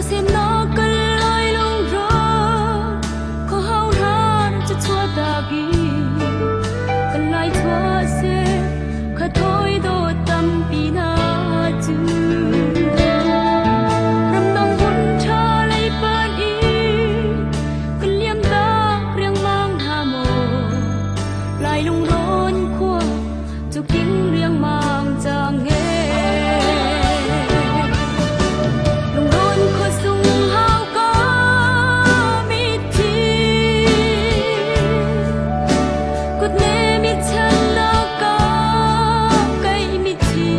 Semnak kal lai lungrawn kho hau hlan cu chuahtak i kan lai chuah seh kha thawi dawt tampi na cu. Ramdang hmun ṭha lei panh i kan liam tak riangmang hna maw Lai lungrawn khua cu king riangmang cang he. Lungrawn khua sung hau ka mitthi kutne mi channak ka kai mitthi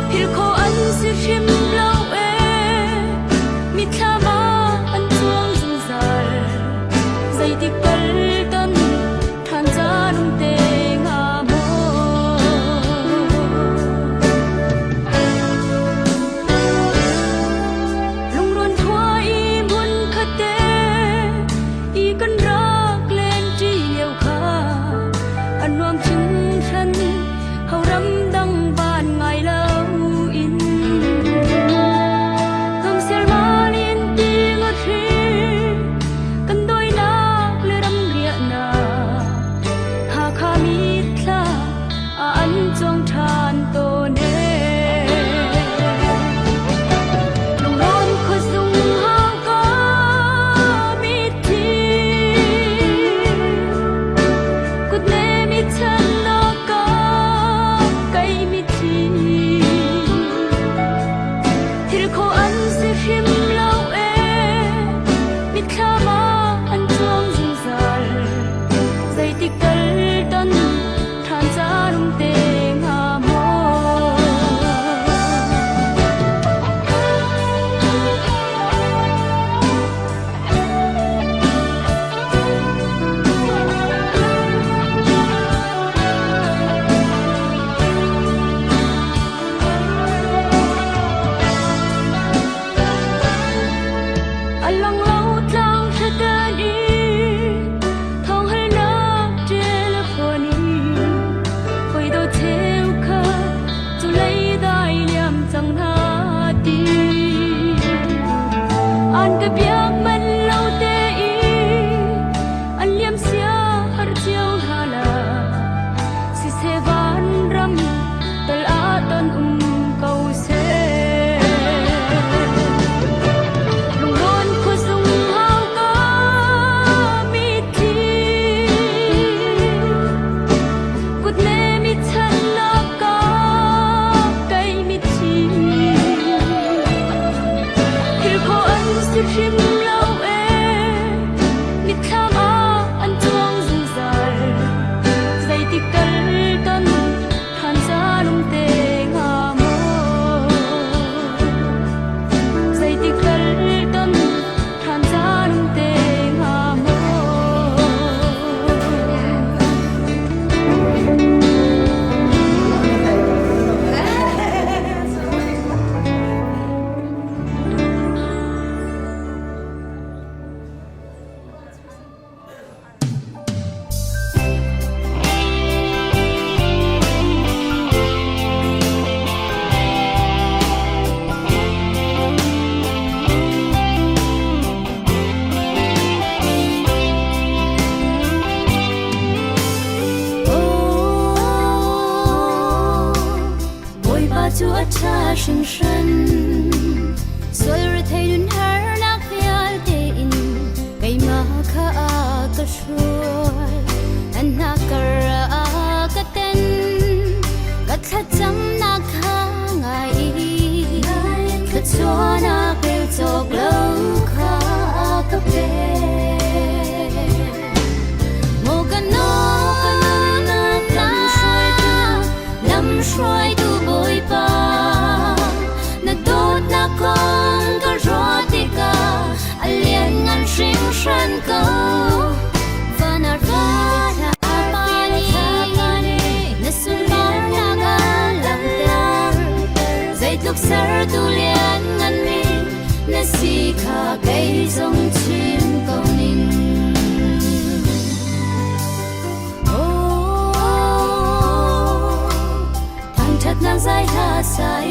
phil kho an si hrim lo e mitthlam ah an cuang zungzal zeitik tal tan ṭhan caan um te hnga maw. Lungrawn khua i hmun khatte i kan rak len ṭi lio kha a nuam hringhran ho ramdang van ngai lo in. Hnamsialmal in ti nga thli kan dawinak le ram riahnak Hakha mithla a an cuang ṭhan tawn ee. Lungrawn khuazung hau ka mitthli kutnem i channak ka kai mitthli thil kho an si hrim lo ee mitthlam ah an cuang zungzal zeitik tal ton ṭhan caan um te hnga maw. A lang lo tlang hratan i thawng halnak telephone i hawi dawt cheukhat cu lei dai liam cang hna ti. An ka biak man lo te i an liam sia har cio hna la siseh vanram tal ah ton um ko seh. Lungrawn khuazung hau ka mitthli kutne mi channak ka kai mitthli thil kho an si hrim lo ee mitthlam ah an cuang zungzal zeitik tal ton ṭhan caan um te hnga maw zeitik tal ton ṭhan caan um te hnga maw. Bawipa cu a ṭha hringhran. Sual rethei nun harnak vialte in keimah kha a ka hruai. An hnakar a ka ten, ka thlacamnak kha ngai i thluachuahnak rel cawk lo kha a ka pek. Maw ka nunnak lam hruaitu Bawipa, na dawtnak kong ka ruah tikah a lianngan hringhran ko. Van ah na sunparnak a langhter, zeitluk sertu liannganmi na si kha kei zong chim ko ning. Thangṭhatnak zai hla sai.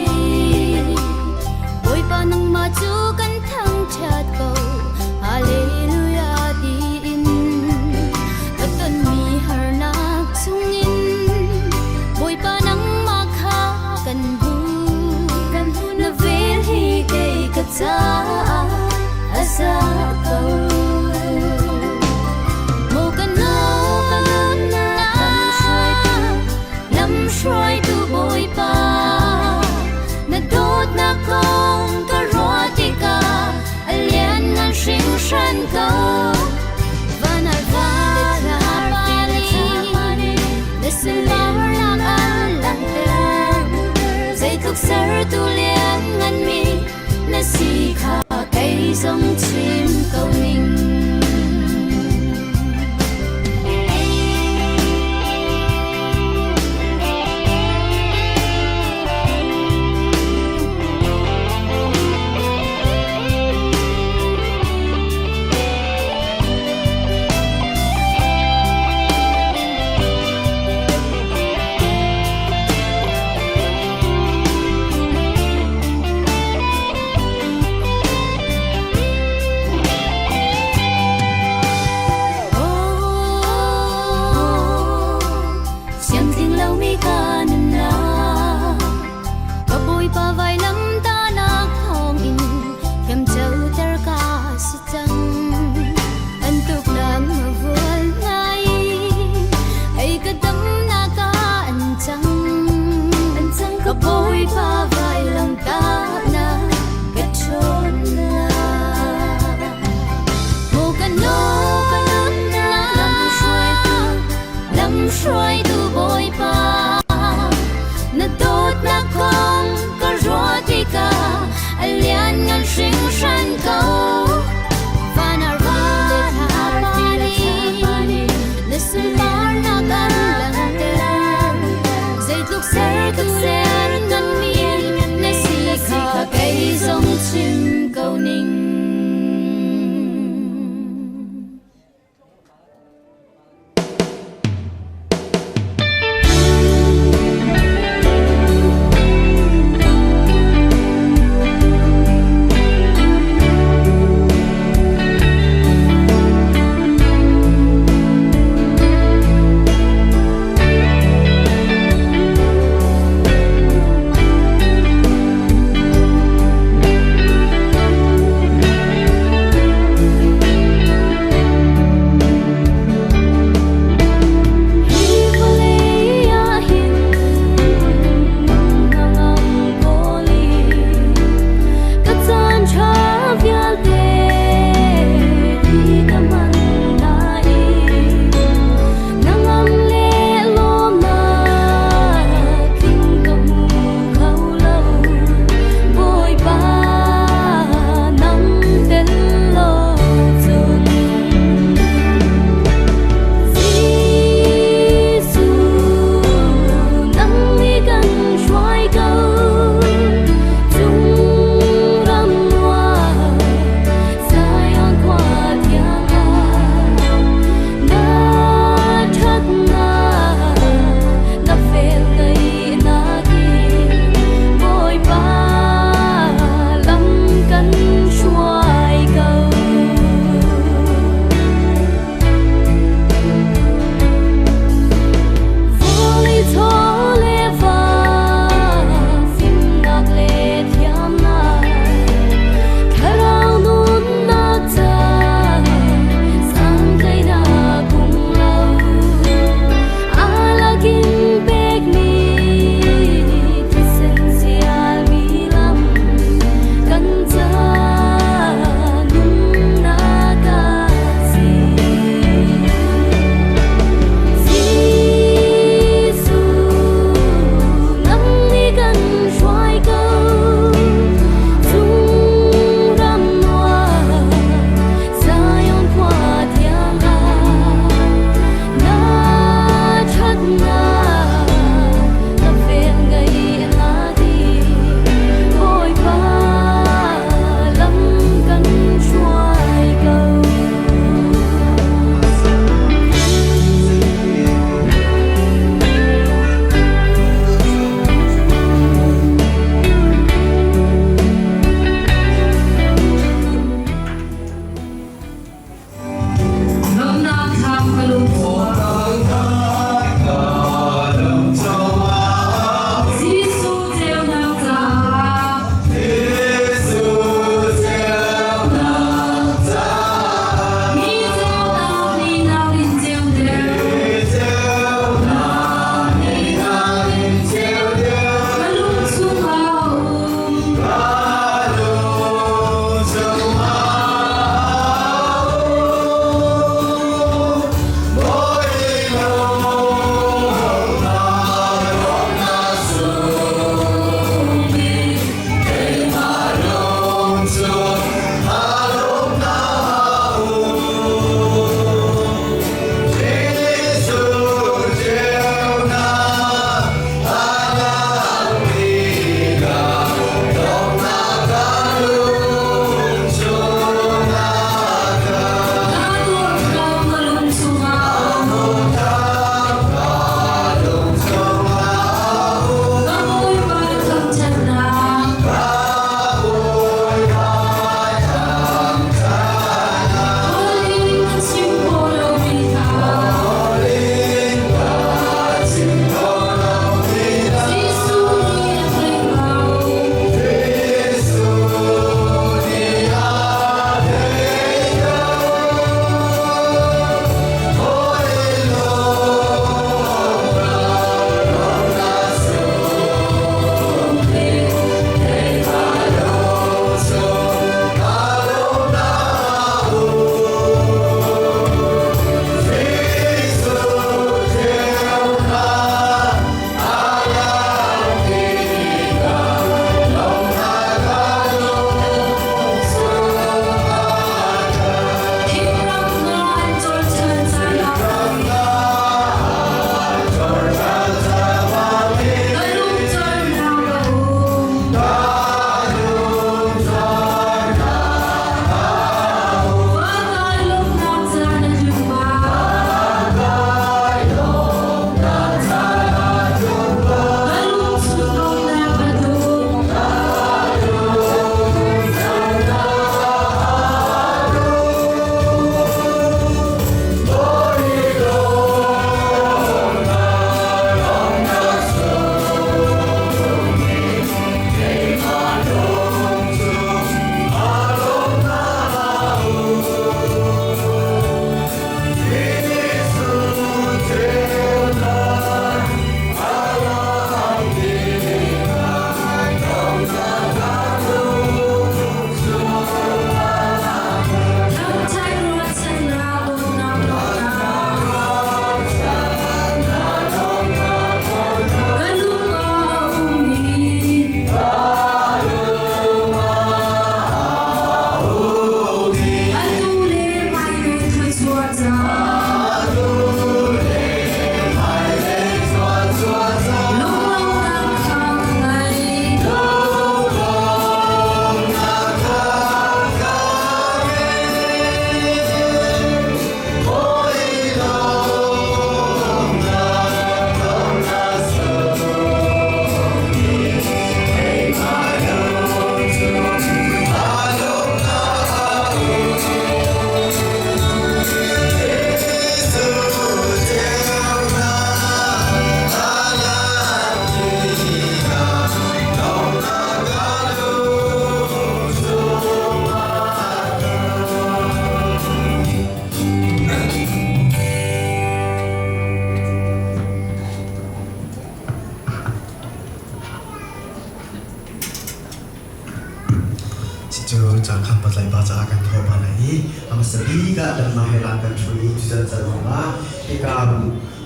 Cucu cangkhang patlai pa caah kan thawh hna lai i a hmasa bik ah dangmah he lam kan ṭhu i cucan can zongah hika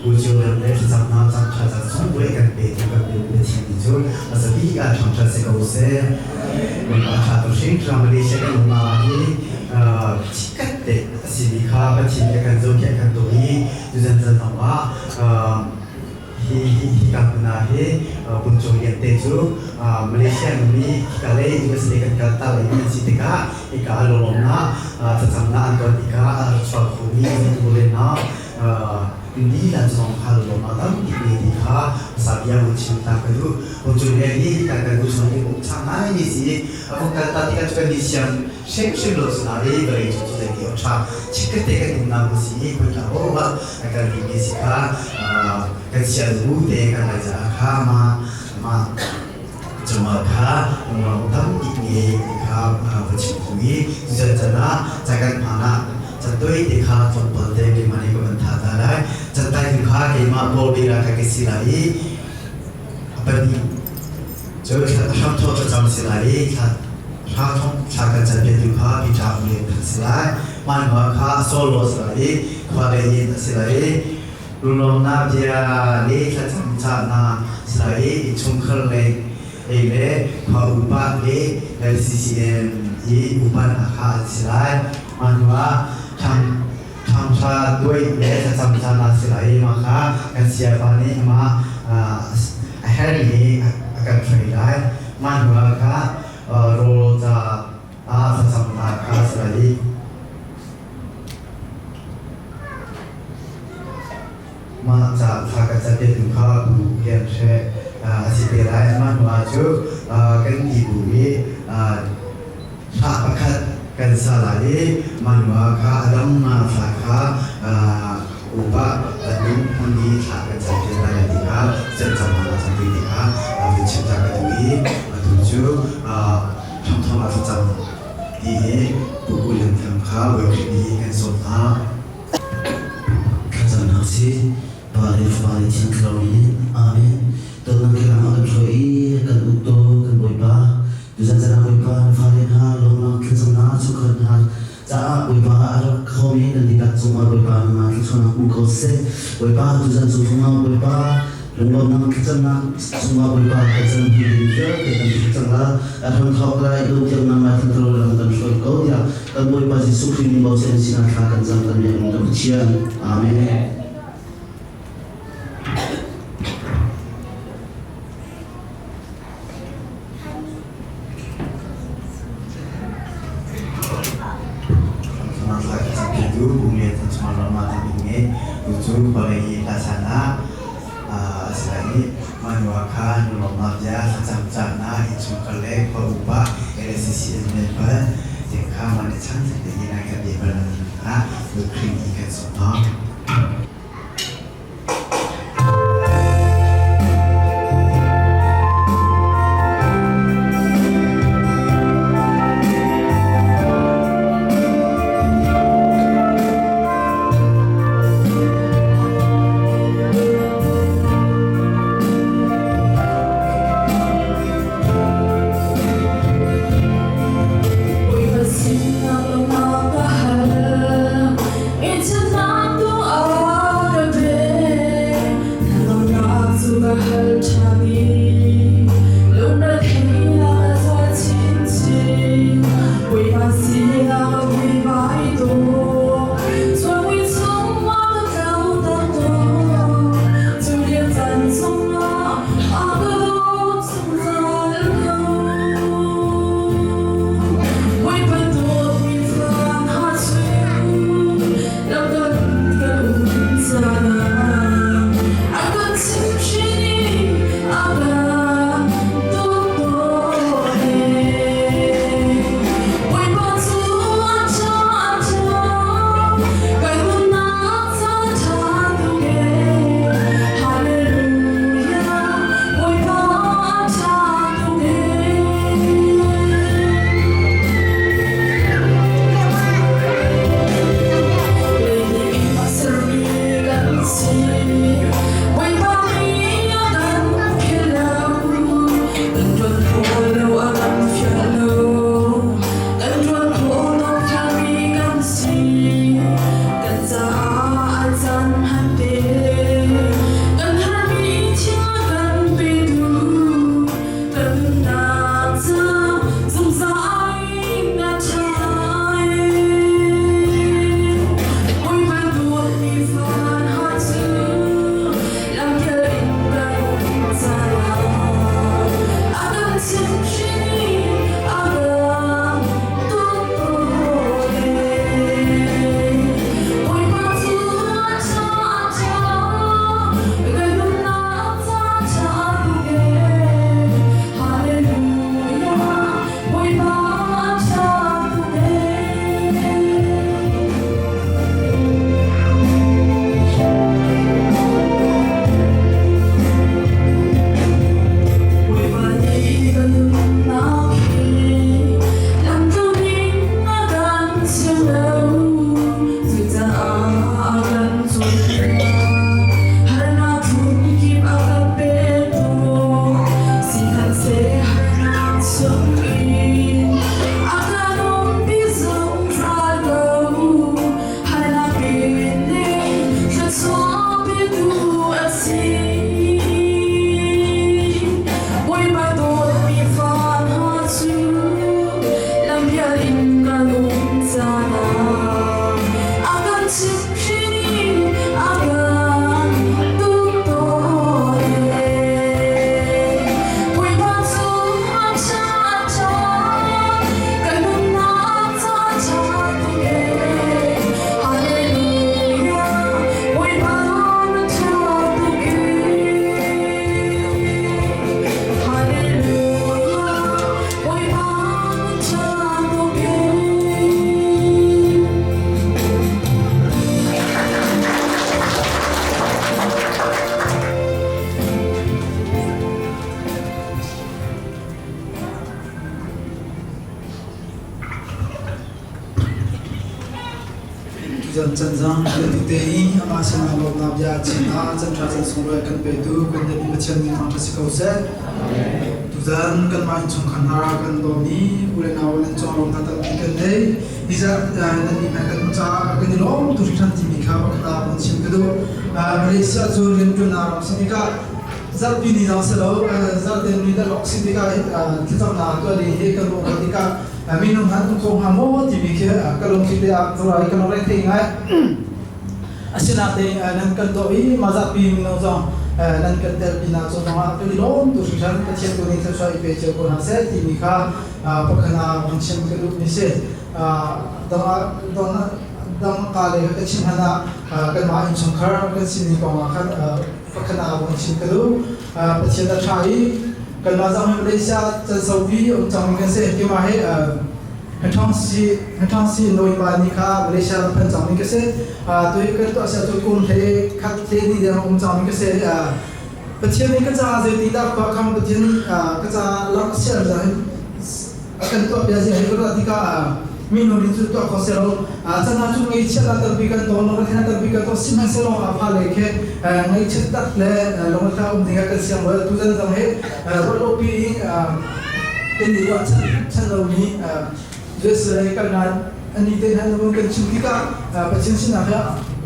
Ucio ram le thlacam hna cang ṭha cang sunglawi kan pe tu kan Pathian ti cu hmasa bik ah ṭhangṭhat si ko seh. Bawipa ṭha tu hringhran Malaysia kan um ah hi chikkhat te a simi kha Pathian nih a kan zohkhenh kan tuah i cucan can zongah Hi hika hmun ah hi Puncung Lian te cu Malaysia mi hika lei USA kan kal ta lei an si tikah hika ah lunglawmnak thlacamnak an tuah tikah a rak chuak khomi tulen ah lila zong kha lunglawmnak tampi ngei ti kha sabia hun chim ta ka duh. Puncung Lian hi hika kan u chung i um chang ngai mi si a vung kal ta tikah cu kan ni siam hrimhrim lo si nain vawlei cung cu zeiti awk ṭha chikkhatte kan umnak mu si i hmuitla awk ah a kal dingmi si kha kan sialmu te kan lai caah kha mah mah cungah kha lungrawng tampi ngei ti kha va chim kho i cucan can ah ca kan hmaan ah catoi te kha tlawmpal te keimah nih ka van tha ta lai cantai tu kha keimah Paul Bira kha ka si lai i a pahnih cu hramthawk thlacam si lai i thla thla kan can piaktu kha Peter um len kha si lai hmanhma kha solo si lai i khua lei in a si lai i lunglawmnak bia le thlacam cahnak si lai i innchungkhar lei ei le khua upa le LCCM i upa hna kha an si lai hmanhma thang thangṭha duai le thlacam cahnak si lai i mah kha kan sayapa nih amah a herh i a kan hruai lai mah hnuah kha rawl ca ah thlacamnak kha si lai i mah ca thla kan cat tu kha bu lian hre a si te lai mah hnuah cu kan ti bu i thla pakhat kan sa lai i mah hnuah kha a dang thla kha upa nung hmun i thla kan cam te lai ti kha cam hna cam ti ti kha vun chim ta ka duh i atu cu thongthong ah thlacam ti i Pu Lian Thang kha Bawi Khrih kan sawm hna. Thlacamnak si Pa le Fapa le Thiang Thlarau in Amen. Tonnak kelang ah kan hruai i kan ukto kan Bawipa tuzan zan ah Bawipa na fale hna lawmnak thlacamnak chungkhar hna caah Bawipa a rak khomi nan dihlak cungah Bawipa nangmah thluachuahnak um ko seh. Bawipa tuzan cu chungah Bawipa lunglawmnak thlacamnak cungah Bawipa kan cam hi ding vialte kan thlacam la a hram thawk lai do tiang nangmah thantaro lam kan hruai ko tiah kan Bawipa Jesuh Khrih min bochan sinah thla kan cam kan biak kan Pathian. Amen. Bawipa sinah lawmnak ka hal. Tuzan can zang kan te i amah sinah lawmnak bia chimnak can ṭha can sunglawi kan petu kan Biapi Pathian min thangṭhat si ko seh. Tuzan kanmah innchungkhar hna kan dawm i u le nau nan cung lawmnak tampi kan nei. Nizan nan nih hmai kan caah kan i lawm tu hringhran timi kha pakhat ah vun chim ka duh. Malaysia cu rianṭuannak ram si tikah zarhpi ni zong si lo zarhte ni le lawk si tikah thlacamnak tuah ding hi kan ruah tikah minung han um kho hnga maw timi khi ka lungthli te ah ka ruah i ka lungre thei ngai. Asinain nan kan tuah i mah zapi mino zong nan kan telpi nak cu zongah kan i lawm tu hringhran. Pathian tu nih thluachuah i pe cio ko hna seh timi kha pakhat ah vun chim ka duhmi si. Dang ka le ka chim hlan ah kanmah innchungkhar kan sining kong ah khan pakhat ah vun chim ka duh. Pathian a ṭha i kanmah zong hi Malaysia can saupi um cangmi kan si. Keimah hi Hnaṭhang si Nawipa ni kha Malaysia ram phan cangmi ka si. Tu hi kan tuah sia cu kum hle khat hle ni deng um cangmi ka si. Pathian nih ka caah zeiti dah khua khang, Pathian nih ka caah lam a sial zah hin a kan tuah bia zia hi ka ruah tikah minung nih cu tuah kho seh lo. Chan ah cu ngaihchiat ah tampi kan tong, lungretheih ah tampi kan tong, sihmanhsehlaw a fa le khi ngaihchiat tak le lungretheih um ding ah kan siang lo. Tu zan zong hi ruah pi in kan i ruah chan lomi USA kalnak ani te hna nu kan chim tikah Pathian sinah hi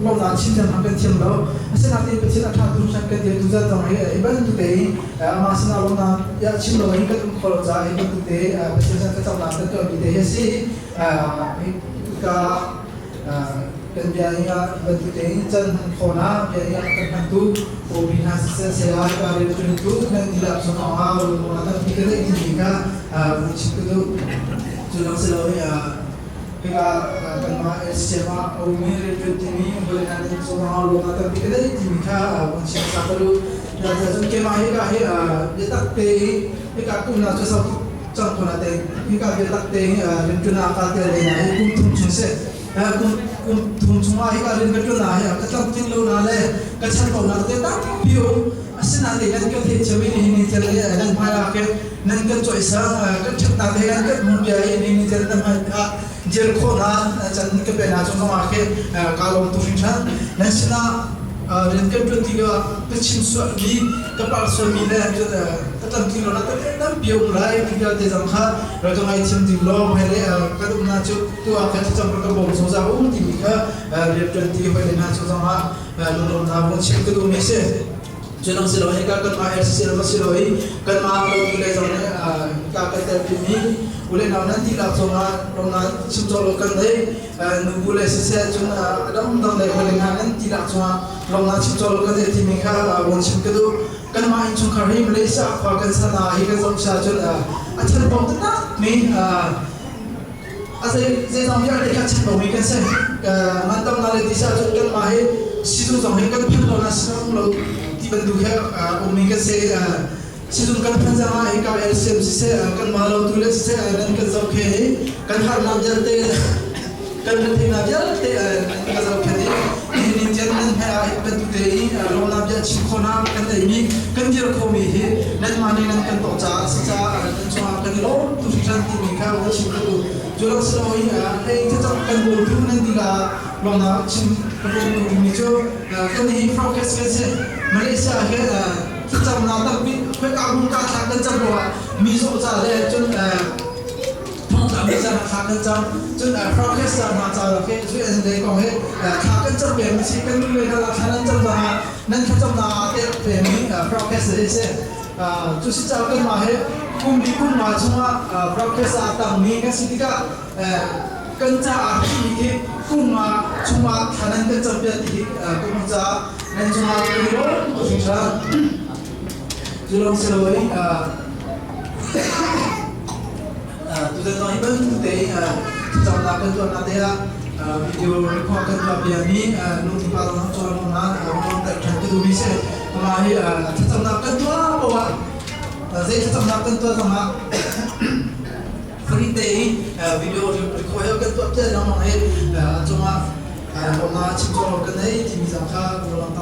lawmnak chim thiam kan thiam lo. Asinain Pathian a ṭha tu hran kan ti. Tu zan zong hi hi bantuk te amah sinah lawmnak ya chim lo in kan um kho lo caah hi bantuk te Pathian sin thlacamnak kan tuahmi te hi a si. Ka kan bia hi bantuk te in can hman khawhnak bia hi kan hmantu Obi hna siseh saya ka rian tu nan dilak chung ah lung tampi ka neih timi kha vun chim ka duh. Cu lawng si lo hika kanmah SCM ah a ummi rianṭuan timi vawlei hna nan cung ah lung tampi ka neih timi kha vun chim sa ka duh. Cun keimah hika hi biatak te i hika kumnak cu sau cang ko na te hika biatak te i rianṭuan ah kaa tel ve na hi kum thum chung si. Kum thum chungah hika rian ka ṭuan ah hi ka tlamtling lo na le ka chan ko na te tampi um. Asinain nan kan theih cio i nihin ni tiang nan hmai ah khin nan kan cawisang, kan ṭhatnak he nan kan hmuh bia i nihin ni tiang nan hmai ah dir khawhnak can ka pe hna cung zongah khin kaa lawm tuk hringhran. Nan sinah rian kan ṭuan tikah ka chim sualmi, ka palh sualmi le ka tlamtling lonak tete tampi a um lai. Khi vialte zong kha rak ka ngaithiam ding law hmailei kan umnak cu tu ah khan thlacam ka bawm zungzal u timi kha rian ṭuanti hawile hna cung zongah lunglawmhnak vung chim ka duhmi a si. Cu lawng si lo hika kanmah RCC ram a si lo i kanmah lotu lei zong nih ka kan telpimi u le nau nan dihlak cungah lawmnak chim cawk lo kan nei. Nubu le siseh cun a dangdang lei hawile hna nan dihlak cungah lawmnak chim cawk lo kan nei timi kha vun chim ka duh. Kanmah innchungkhar hi Malaysia khua kan sana hi kan zoh sia cun a chanbau taktak mi a zei zeizong vialte kha chim lomi kan si. Ngandamnak le tisa cun kanmah hi sizung zong hi kan phanh lo na sizung lo ti bantuk he ummi kan si. Sizung kan phanh zong ah hika LCM siseh, kanmah lo tu le siseh, nan kan zohkhe hi kan harnak vialte, kan retheihnak vialte nan ka zohkhen i nihin tiang nan hmai ah hi bantuk te i lawmnak bia chim khawhnak kan neimi, kan dir khomi hi nanmah nih nan kan tawh caah a si caah nan cungah kan i lawm tu hringhran timi kha va chim ka duh. Cu lo si lo i hei thlacam kan bawmtu nan ti la lawmnak chim ka bawmtu dingmi cu kan hi progress kan si. Malaysia he thlacamnak tampi khoika hmun ka thla kan cam ruangah mi zawh ca le cun thongtla mi ca thla kan cam, cun progress ca hna ca he cu an lei kong he thla kan cam peng mi si. Kan nu le hna thla nan cam zongah nan thlacamnak ah te peng mi progress hi si. Cu si caah kanmah he kum li kum nga chungah broadcast ah a tangmi kan si tikah kan caah hrihmi khi kum nga chungah thla nan kan campiak ti hi ka hmuh caah nan cungah kan i lawm tuk hringhran. Cu lawng si loin tutan zong hi bantuk tein thlacamnak kan tuahnak te ah video record kan tuah piakmi lungthin pa zong cawn na ruang ter ṭhan ka duhmi si. Amah hi thlacamnak kan tuah paoh ah, zei thlacamnak kan tuah zongah free tein video record he kan tuah piak lengmang i a cungah lawmnak chim cawk kan nei timi zong kha ruang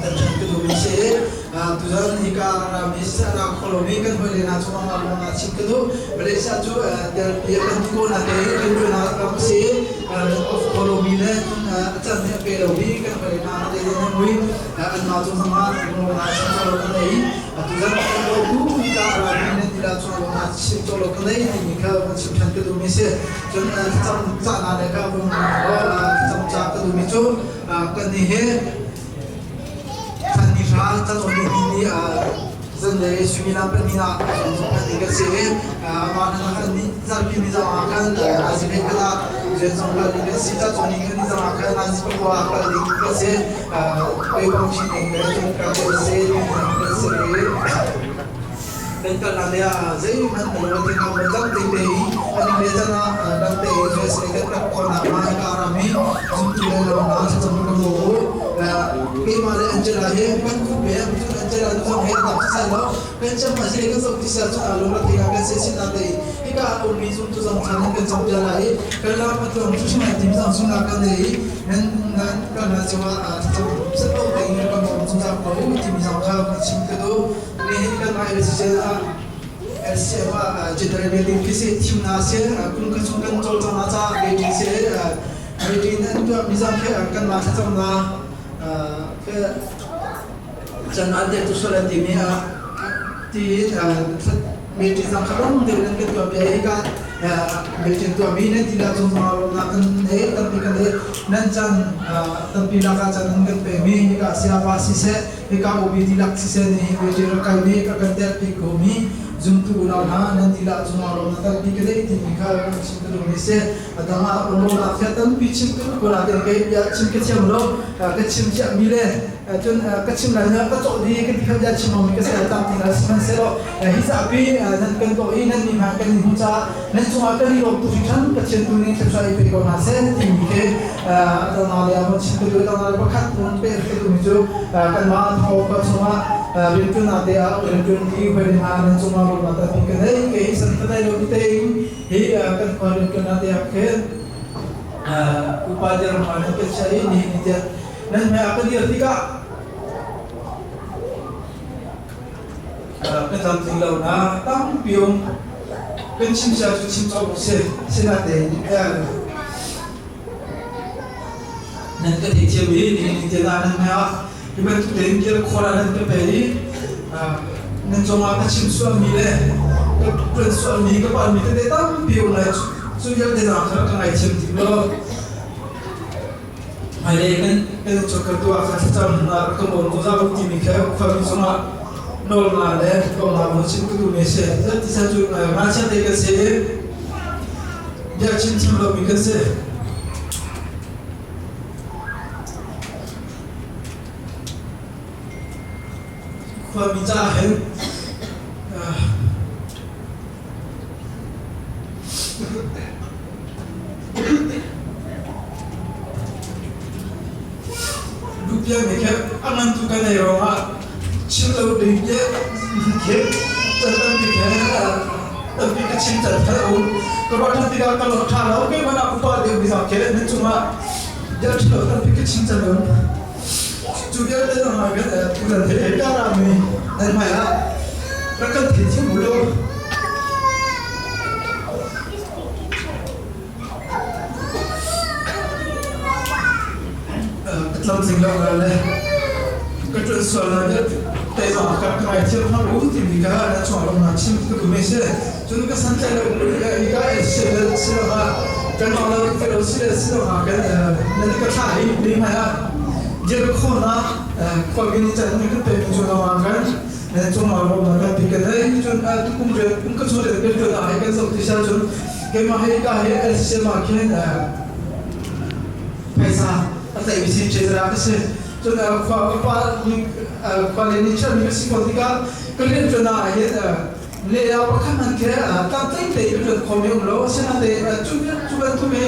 ter ṭhan ka duhmi si. Tuzan hika rami ra kho lomi kan hawile hna cungah lawmnak chim ka duh. Malaysia cu tel pi kan duh ko na te kan ram si of kho lomi le a can nih a pe lo i kan hoi hna te nan mui an mah cung zongah lungrawhnak chim cawk lo kan ei. Atu zan kan lo tu ka rami nan tila chung lungrawhnak chim cawk lo kan ei timi kha kan chim than ka duhmi si. Cun thlacam cahnak le ka vung thlacam ca ka duhmi cu kan ni hi thlan ni hra can on ni ni zanlei suimilam 2 ah kan ni kan si i amah hna kan ni zarpi ni zong ah khan azibet kan ah rian zong kal ding kan si ca cung ni kan ni zong ah khan azi pakua kal ding kan si peibang chin ding le cun kan si kan si kan kal na le ah zeihmanh na lo thing am zam te te i an le chan ah dang te i USA kan rak khawnak ma ka rami zumtu le lo na sa cham kan bo keimah le Angela he kan khu pe cun Angela nu zong he dam sai lo kan cham ma se kan zong ti sa chu alo la thei kan se sin na te hika um mi zumtu zong chan kan cham ja la i kan la pa tlong chu mai tim zong sung na kan nei nan nan kan na chawa cham sa to te kan mo chung sa ko ti mi zong kha kan chim ka do Nihin kan LCM ah LCM ah general meeting khi si thimnak si kum ka chung kan cawlcangnak caah meeting si meeting an tuah mi zong khi kanmah thlacamnak khi can an te tu sual an timi ah ti meeting zong kha rong deuh nan kan tuah bia hi ka meeting tuah mi nan ti la chung zong ah kan he tampi kan he nan chan tampi lak ah chan an kan pe mi hika siapa siseh Hika upi tilak siseh ni hi rak kai mi ka kan telpi ko mi zumtu unau hna nan tilak cungah rom na tampi ka dei timi kha kan chim ka duh mi si. A dang ah rom fia tampi chim ka duh ko nain kei bia chim ka thiam lo ka chim thiam mi le cun ka chim lai na ka cawh di ka ti kha bia chim mi ka se tam ti na sihmanhsehlaw hi zapi nan kan kawh i nan mi hna kan in hmu caah nan cungah kan i lawm tuk hringhran. Pathian tu nih thluachuah i pe ko hna seh timi khi dangna le a chim ka duh. Dangna le pakhat mun pe ka duhmi cu kanmah thaw ka chungah rianṭuan te ah rianṭuan ti hoi hna nan cungah ruahnak tampi ka nei. Kei san ka nei lo ti tein hi kan khua rianṭuan te ah khin upa dir hma nan ka chia i nihin ni tiang nan hmai ah ka dir tikah Ka tlamtling lo na tampi um. Kan chim sia cu chim cawk u si. Sinatein nan ka theithiam i nihin te na nan hmai ah hi bantuk tein kir khawh nan ka pe i nan cungah ka chim sualmi le ka ṭuan sualmi ka palmi tete tampi um lai. Cu vialte hna kha ka ngaithiam ti law Hmailei kan kan cawkkaltu ah khan thlacamnak ka bawm zungzal u timi kha khuami cungah nawlnak le bawmhnak lung chim ka duhmi a si. Ti san cu ngakchia te kan si i bia chim thiam lomi kan si. Khuami caah hin Duhpiak nih khin a ngan tu kan ei ruangah chim lo ding bia khi can tampi khe tampi ka chim can kha um. Ka ruah ṭhan tikah ka lawm ṭha lo. Keimah nak upa deuh mi zong khi nan cungah bia ṭha lo tampi ka chim can um. Cu vialte zong ah khan tutan he ka rami nan hmai ah rak kan theithiam u law. Ka tlamtling lo na le ka ṭuan sual na vialte zong ka ngaithiam hna u timi kha na chuah lo na chim ka duh mi si. Cun ka santlaih lo i ka si lo ah kan mah lo ka lo si le si lo ah kan nan ka thlah i ni hmai ah dir khawhnak khualbin i can kan pe mi cu lo ah kan nan cungah lawmnak kan ti kan hei. Cun tukum rian kum ka chung rian kan ṭuan ah hei kan zoh ti sel cun keimah hei ka hi LCM ah khin phaisa a tlaih mi si treasurer ka si. Cun khua upa khua le ni chiami ka si ko tikah ka rian ṭuan ah hin le pakhat hmanh khi tlamtling tein ka ṭuan khomi um lo. Asinain cu cu bantuk i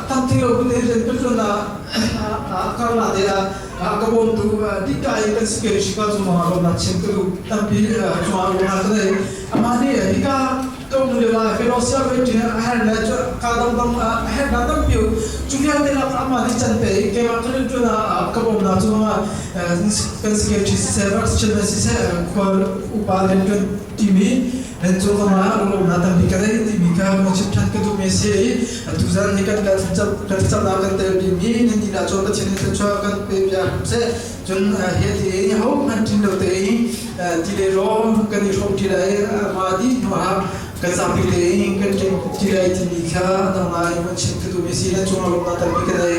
tlamtling lo bu tein rian ka ṭuan ah karlah te ah ka bawmtu dika in kan security ka cungah lawmnak chim ka duh tampi cungah lawmnak ka nei. Amah nih hika ka um lio ah fellowship meeting a herh le cu ka dangdang a herhnak tampi cu vialte lak amah nih can pe i keimah ka rian ṭuan ah ka bawmnak cungah kan security siseh, vice chairman siseh, khual upa rian ṭuan timi Nan cung zongah lunglawmhnak tampi ka nei timi kha ka chim ṭhan ka duhmi a si i atu zan hi kan kan thlacamnak kan telpi mi nan dilah cun Pathian nih thluachuah kan pe bia hram seh. Cun hi ti i hohmanh ṭin lo te i ti le rawl kan i hrawm ṭi lai mah dih hnuah kan zapi te in kan ṭin ṭi lai timi kha nangmah in van chim ka duhmi a si. Nan cungah lawmhnak tampi ka nei.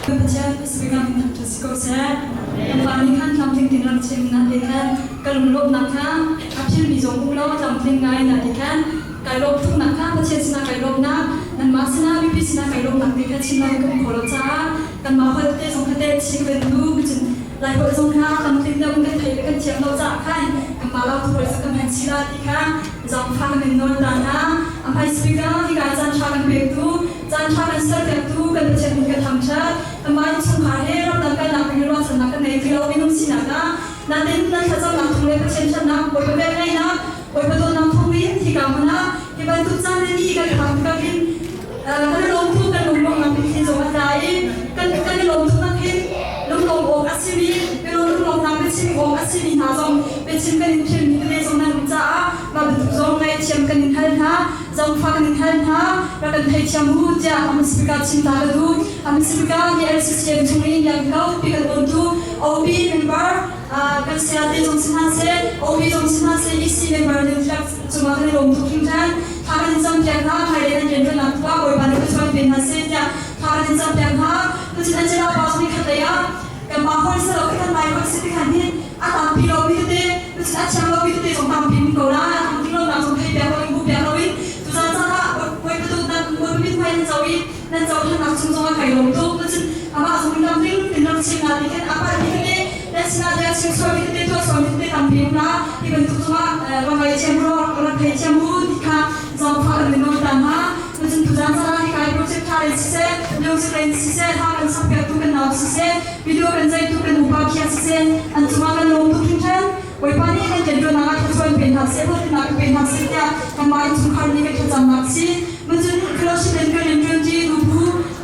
Pathian speaker min thangṭhat si ko seh. Kan pa nih khan tlamtling tin rak chim na ti khan ka lunglawmhnak kha a philmi zong um lo tlamtling ngai na ti khan kai lawm tuknak kha Pathian sinah kai lawmnak nanmah sinah mipi sinah kai lawmnak ti kha chim lo in ka um kho lo caah kanmah holh te zong kha te chim kan duh cun Lai holh zong kha tlamtling deuh in kan theih le kan thiam lo caah khan kanmah lo tu holh kan hman chih la ti kha zaangfah kan in nawl ta hna. A hmai speaker hika caan ṭha kan pektu, caan ṭha kan serpiaktu kan Pathian min kan thangṭhat. Kanmah innchungkhar he ramdang kalnak ding in ruahchannak kan ngei ti lo minung sinak ah natin nan thlacamnak thawng le Pathian ṭhatnak, Bawipa velngeihnak, Bawipa dawtnak thawng in hika hmun ah hi bantuk caan le ni kan phak tikah hin kan i lawm tuk kan lunglawmhnak mitthli zong a tla i kan kan i lawm tuknak hin lunglawm awk a simi lunglawmhnak biachim awk a simi hna zong biachim kan in philmi tete zong nan um caah mah bantuk zong ngaihthiam kan in hal hna zangfah kan in hal hna rak kan theithiam u tiah a hmasabik ah chim ta ka duh. A hmasabik ah hi LCCM chung i ngiang ko pi kan ontu OB member kan sayate zong si hna seh OB zong si hna seh EC member nan tlak cungah kan i lawm tuk hringhran. Thla kan in campiak hna hmailei nan rianṭuannak tuah Bawipa nih thluachuah in pe hna seh tiah thla kan in campiak hna. Tucun Angela pa zong nih khat lei ah kanmah hawi si lo kan lai hawi si ti khan hin a tampi lomi tete tucun a thiam lomi tete zong tampi um ko la tampi lonak zong thei piak loin bu piak loin tuzan caan ah Bawipa dawtnak Bawipa mithmai nan co i nan cohlannak chung zong ah kai lawm tuk. Tucun amah zong lam ding tin ram chim na ti khan a palmi tete nan sinah bia chim sualmi tete tuah sualmi tete tampi um la hi bantuk zongah rak ngai thiam u rak thei thiam u ti kha zaangfah kan in nawl ta hna. Tucun tuzan caan ah hi kai project tha in siseh, music in siseh, hla kan sakpiaktu kan nau siseh, video kan zeitu kan upa khia siseh, an cungah kan lawm tuk hringhran. Bawipa nih kan rianṭuannak ah thluachuah in pe hna seh, hlawhtlinnak in pe hna seh tiah kanmah innchungkhar nih kan thlacamnak si. Cun fellowship in kan rianṭuanṭi nubu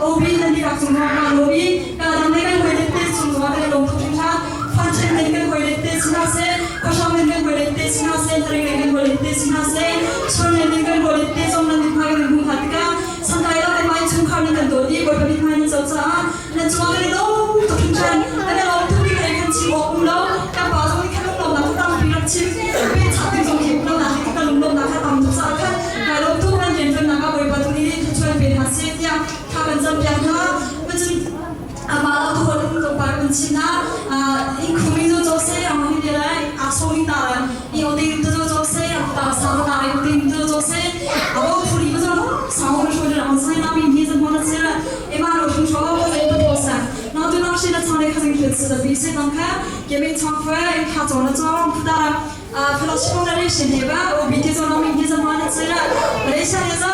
OB nan dihlak cung zongah kaa lawm i kaa dang le kan hawile te cung zongah kan i lawm tuk hringhran. Function in kan hawile te si hna seh, khuahram in kan hawile te si hna seh, hnaring in kan hawile te si hna seh, chunleng in kan hawile te zong nan mithmai kan in hmuh hna tikah santlai lo kanmah innchungkhar nan kan dawt i Bawipa mithmai nan co caah nan cungah kan i lawm tuk hringhran. Kan i lawm tuk ti kha kan chim awk um lo. Kan pa zong nih khan lunglawmhnak kha tampi rak chim. Pe chak ding zong hi um lo nak hi kan lunglawmhnak kha tam tuk caah khan kai lawm tuk nan rianṭuannak ah Bawipa tu nih thluachuah pe hna seh tiah thla kan campiak hna. Cun amah lo tu holh in tlawmpal kan chim hna. In khumi zo zo se ang hi bia lai a so mi ta i oding tu zo zo se ang ta sa ta i oding tu zo se abo phuri ma zo sa ho sho de ang sai na mi ni zo mo na se 你妈都听说我在不多噻，然后对老师的唱的可真可吃的，比谁能看，给没唱出来，他做了妆，不打了，啊，他老师放在那身体吧，我明天做，明天做嘛的吃了，我来想一下，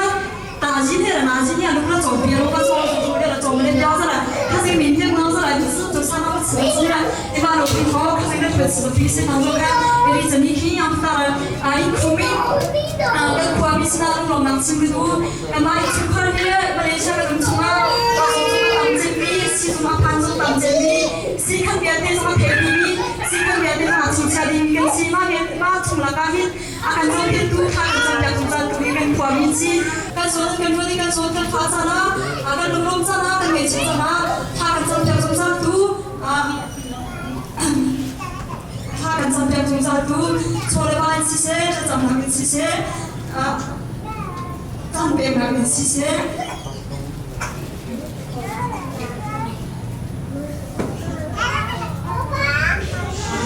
大几天了，哪几天都不能做别的，我做做的了，做没得标子了，他这个明天工作了，就是做啥那个吃的吃了，你妈都听说，他这个可吃的比谁能做看，给你整理营养不打了，啊，因苦命，啊，跟苦啊，比起那种老难吃的多，干嘛一出块的，马来西亚的农村啊。 Si khan vialte zong a thei dimi si khan vialte zong a chungchia dimi kan si mah mah chung lakah hin a kan zohkhenhtu thla kan campiak zungzal tu hi kan khuami si kan zawn kan ruat i kan zawn kan fah caan ah kan lunglawm caan ah kan ngaihchiat caan ah thla kan campiak zungzal tu thla kan campiak zungzal tu chaw le va in siseh thlacamnak in siseh caan peknak in siseh.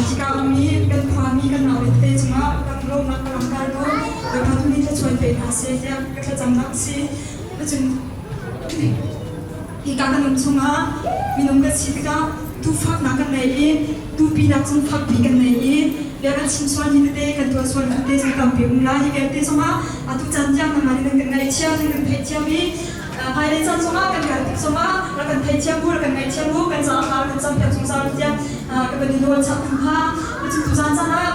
Hika ummi kan khuami kan naule tete cungah kan lawmnak ka langhter ko. Bawipa tu nih thluachuah in pe hna seh tiah ka thlacamnak a si. Cun hika kan um chungah minung kan si tikah tuufaknak kan nei i tupinak zong fakpi kan nei i bia kan chim sualmi tete kan tuah sualmi tete zong tampi um lai. Hi vialte zongah atu caan tiang nangmah nih nan kan ngaihthiam, nan kan theihthiam i. Hmailei caan zongah kan kal tik zongah rak kan theithiam u, rak kan ngaihthiam u, kan caah hla rak kan campiak zungzal u tiah ka van i nawl chap hna. Cucu tuzaan caan ah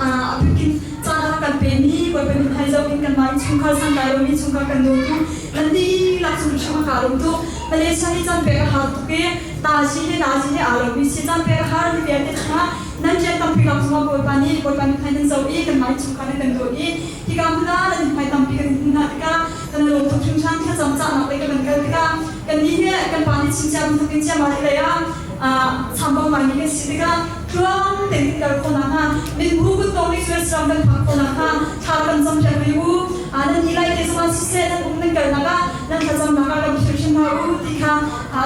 a bikin caan a kan pemi Bawipa min hai zoh in kanmah innchungkhar santlai lomi chungkhar kan dawtu nan dihlak cung hrim a kaa lawm tuk. Malaysia hi caan pek a har tuk i ta si he na si he aa lomi si caan pek a har hi vialte chungah nan rian tampi lak zongah Bawipa nih Bawipa min hai nan zoh i kanmah innchungkhar nan kan dawt i hika hmun ah nan hmai tampi kan hmuh hna tikah kan lawm tuk hringhran. Thlacam cahnak lei kan van kal tikah kannih hi kan pa nih chim cia bantukin ciammai lei ah chambau ngaimi kan si tikah tluang tein kan kal khawh nakhnga minbu kuttawng nih US ram kan phak khawh nakhnga thla kan campiak rih u. Nan ni lai te zongah siseh nan um nan kalnak ah nan thlacamnak ah kan philh hrim hna u ti kha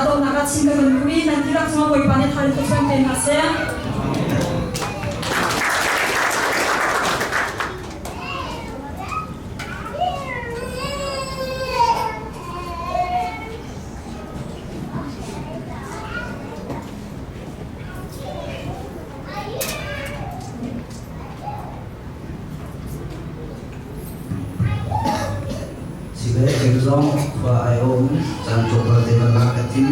dawtnak ah chim kan van duh i nan dihlak cungah Bawipa nih thla in thluachuah in pe hna seh. Sibe kei zong khua ai um caan tlawmpal te kan lak ka ti.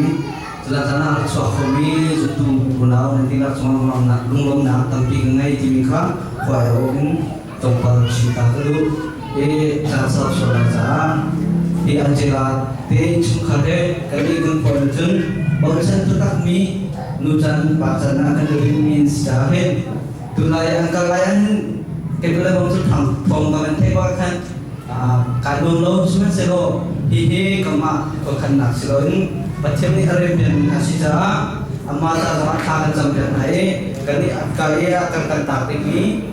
Cula caan ah rak chuak khomi zutu unau nan ti lak chung lunglawmnak tampi ka ngei timi kha khua ai um tlawmpal chim ta ka duh. I caan sau sual lai caah hi Angela te chungkhar he kan i kan khua in cun bochan taktakmi nu can pa can ah kan i rinmi an si caah hin tunai an kal lai an kei le bang cu thang thawng ka kan theih bak khan kai nuam lo. Sihmanhsehlaw hihi kanmah khuakhannak si loin Pathian nih a rempian a si caah amah ta zongah thla kan campiak hna i kan i ka i ah kan kan tak dingmi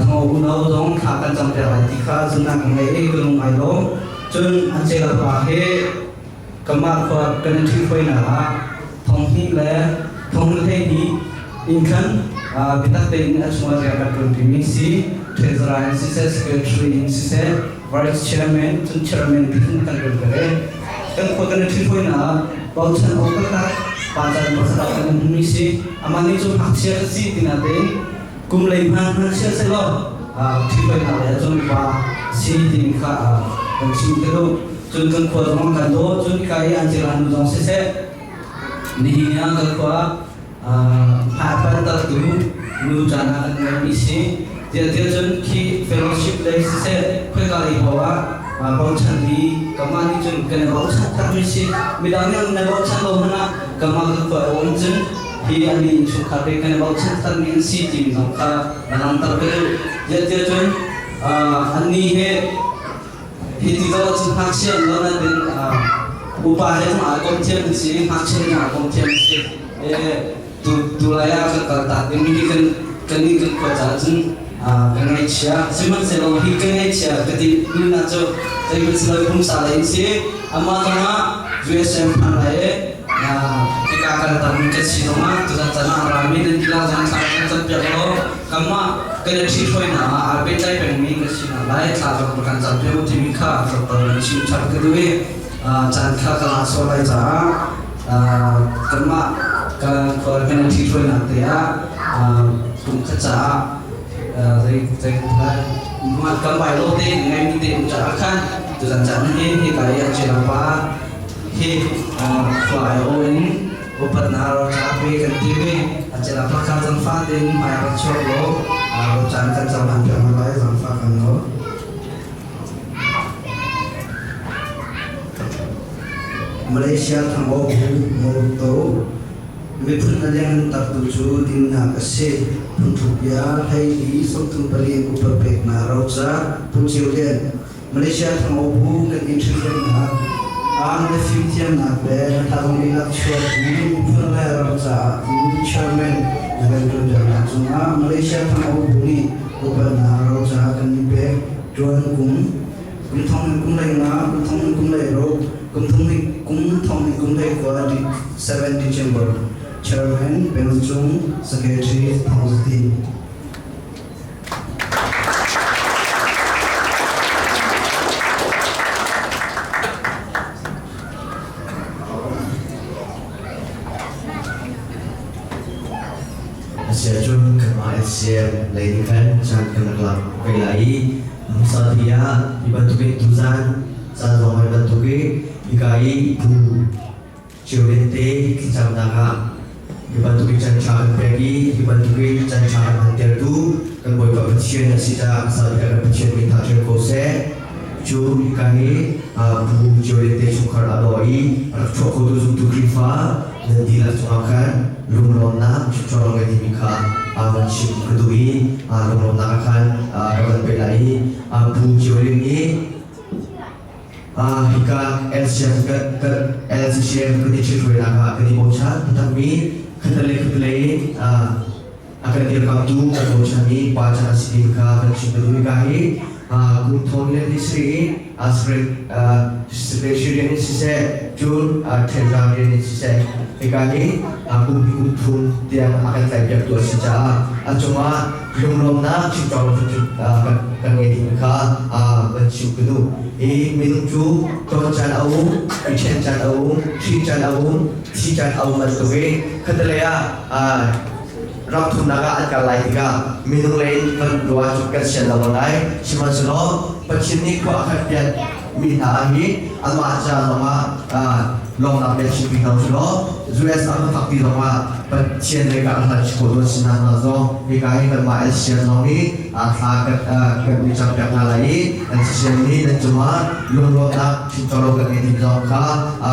thongo uno zong thla kan campiak lai ti kha zumhnak ka ngei i ka lung ai lawm. Cun Angela pa hi kanmah khua kan i ṭhihruainak ah thong hnih le thong 12 in khan biatak tein a chungah rian kan ṭuanṭimi si, treasurer in siseh, secretary in siseh, vice chairman, cun chairman ti kan ṭuan ve. Kan khua kan i ṭhihruainak ah bochan awk taktak pa can pakhat ah kan ummi si. Amah nih cu ngakchia ka si ti natein kum lei hman ngakchia sehlaw ṭhihruainak lei ah cun pa si timi kha kan chim ka duh. Cun kan khua zong kan daw. Cun ka i Angela nu zong siseh, nihin ah kan khua hmaipaltertu nu caan ah kan ngeihmi si. Tiah cun khi fellowship lei siseh, khoika lei paoh ah bochanmi kanmah nih cun kan i bochan takmi si. Midang nih an i bochan lo hmanh ah kanmah kan khua a um cun hi an innchungkhar te kan i bochan takmi an si timi zong kha na langhter ka duh. Tiah cun annih he hi ti zoh ahcun ngakchia an lo nain upa he zong aa kom thiam an si, ngakchia he aa kom thiam an si. Tu tu lai ah kan kal tak ding hi kan kan nih kan khua caah cun kan ngaihchia. Sihmanhsehlaw hi kan ngaihchia ka ti duhnak cu zeihmanh si lo, pumsa lei in si. Amah zongah USM phan lai i hika kal tam kan si zongah tuzan caan ah rami nan ti la zong thla kan campiak law kanmah kan i ṭhithruainak ah aa pehtlai pengmi kan sinak lai thla zong kan campiak u timi kha tlawmpal in chim ṭhan ka duh i caan kha ka lak sual lai caah kanmah kan khua kan i ṭhithruainak te ah kum khat caah zei zei lai kan bai lo te ngai mi te um caah khan tuzan caan hi hika i a pa hi khua ai aw in upatnak roca pe kan ti ve. A cela pakha zangfa tein hmai rak chuak law rocan kan cohlan piak hna lai. Zangfa kan nawl. Malaysia Thangaw Bu Moto miphun a leng taktu cu dinnak a si. Phungthluk bia 14 34 upa peknak roca Pu Ceu Lian. Malaysia Thangaw Bu kan in ṭhitrennak ah na fimthiamnak le na thazang lak chuak in miphun le ram caah tiin chairman na kan ṭuanpiaknak cungah Malaysia Thangaw Bu nih upatnak roca kan in pek. Ṭuan kum kum thong in kum lei nga, kum thong in kum lei ruk, kum thong in kum thong in kum lei kua, 7 December. Chairman Peng Cung, Secretary Thawng Zati. Asiahcun kanmah LCM lei nih khan caan kan rak lak ve lai i hmasa bik ah hi bantukin tuzaan caan zong hi bantukin Hika i bu cio te thlacamnak ah hi bantuk in caan ṭha kan pek i hi bantuk in caan ṭha kan hmantertu kan Bawipa Pathian a si caah hmasa bik ah kan Pathian min tha ṭhial ko seh. Cu hika hi bu cio te chungkhar a daw i a rak chuah khotu zumtu Khrihfa nan dihlak cungah khan lunglawmnak chimchawng ngai timi kha van chim ka duh i lunglawmnak ah khan ka van pe lai i bu cio nih hika LCM LCCM kan i ṭhithruainak ah kan i bochan takmi khatalei khatalei in a kan dirkamtu kan bochanmi pa chan a si ding kha kan chim ka duh. Hika hi kum thong le ni sarih in secretary in siseh, cun treasury in siseh, hika hi kum kum thum tiang a kan tlaihpiaktu a si caah a cungah lunglawmnak chimcawng kan ngei ding kha kan chim ka duh. I minung cu ton caan a um, i ṭhen caan a um, ṭhi caan a um, thi caan a um bantuk in khatalei ah ram thumnak ah an kal lai tikah minung lei in kan ruah cu kan sian lo lai. Sihmanhsehlaw Pathian nih khua a khat piak mi hna hi anmah ca zongah lawngnak bia chimpi hna usulaw US ah kan fak ti zongah Pathian lei ka hlat khawh tuan sinak hna zong hika hi kanmah LCM zong nih thla kan i cam piak hna lai i LCM nih nan cungah lunglawmhnak chimcawlo kan ngei ding zong kha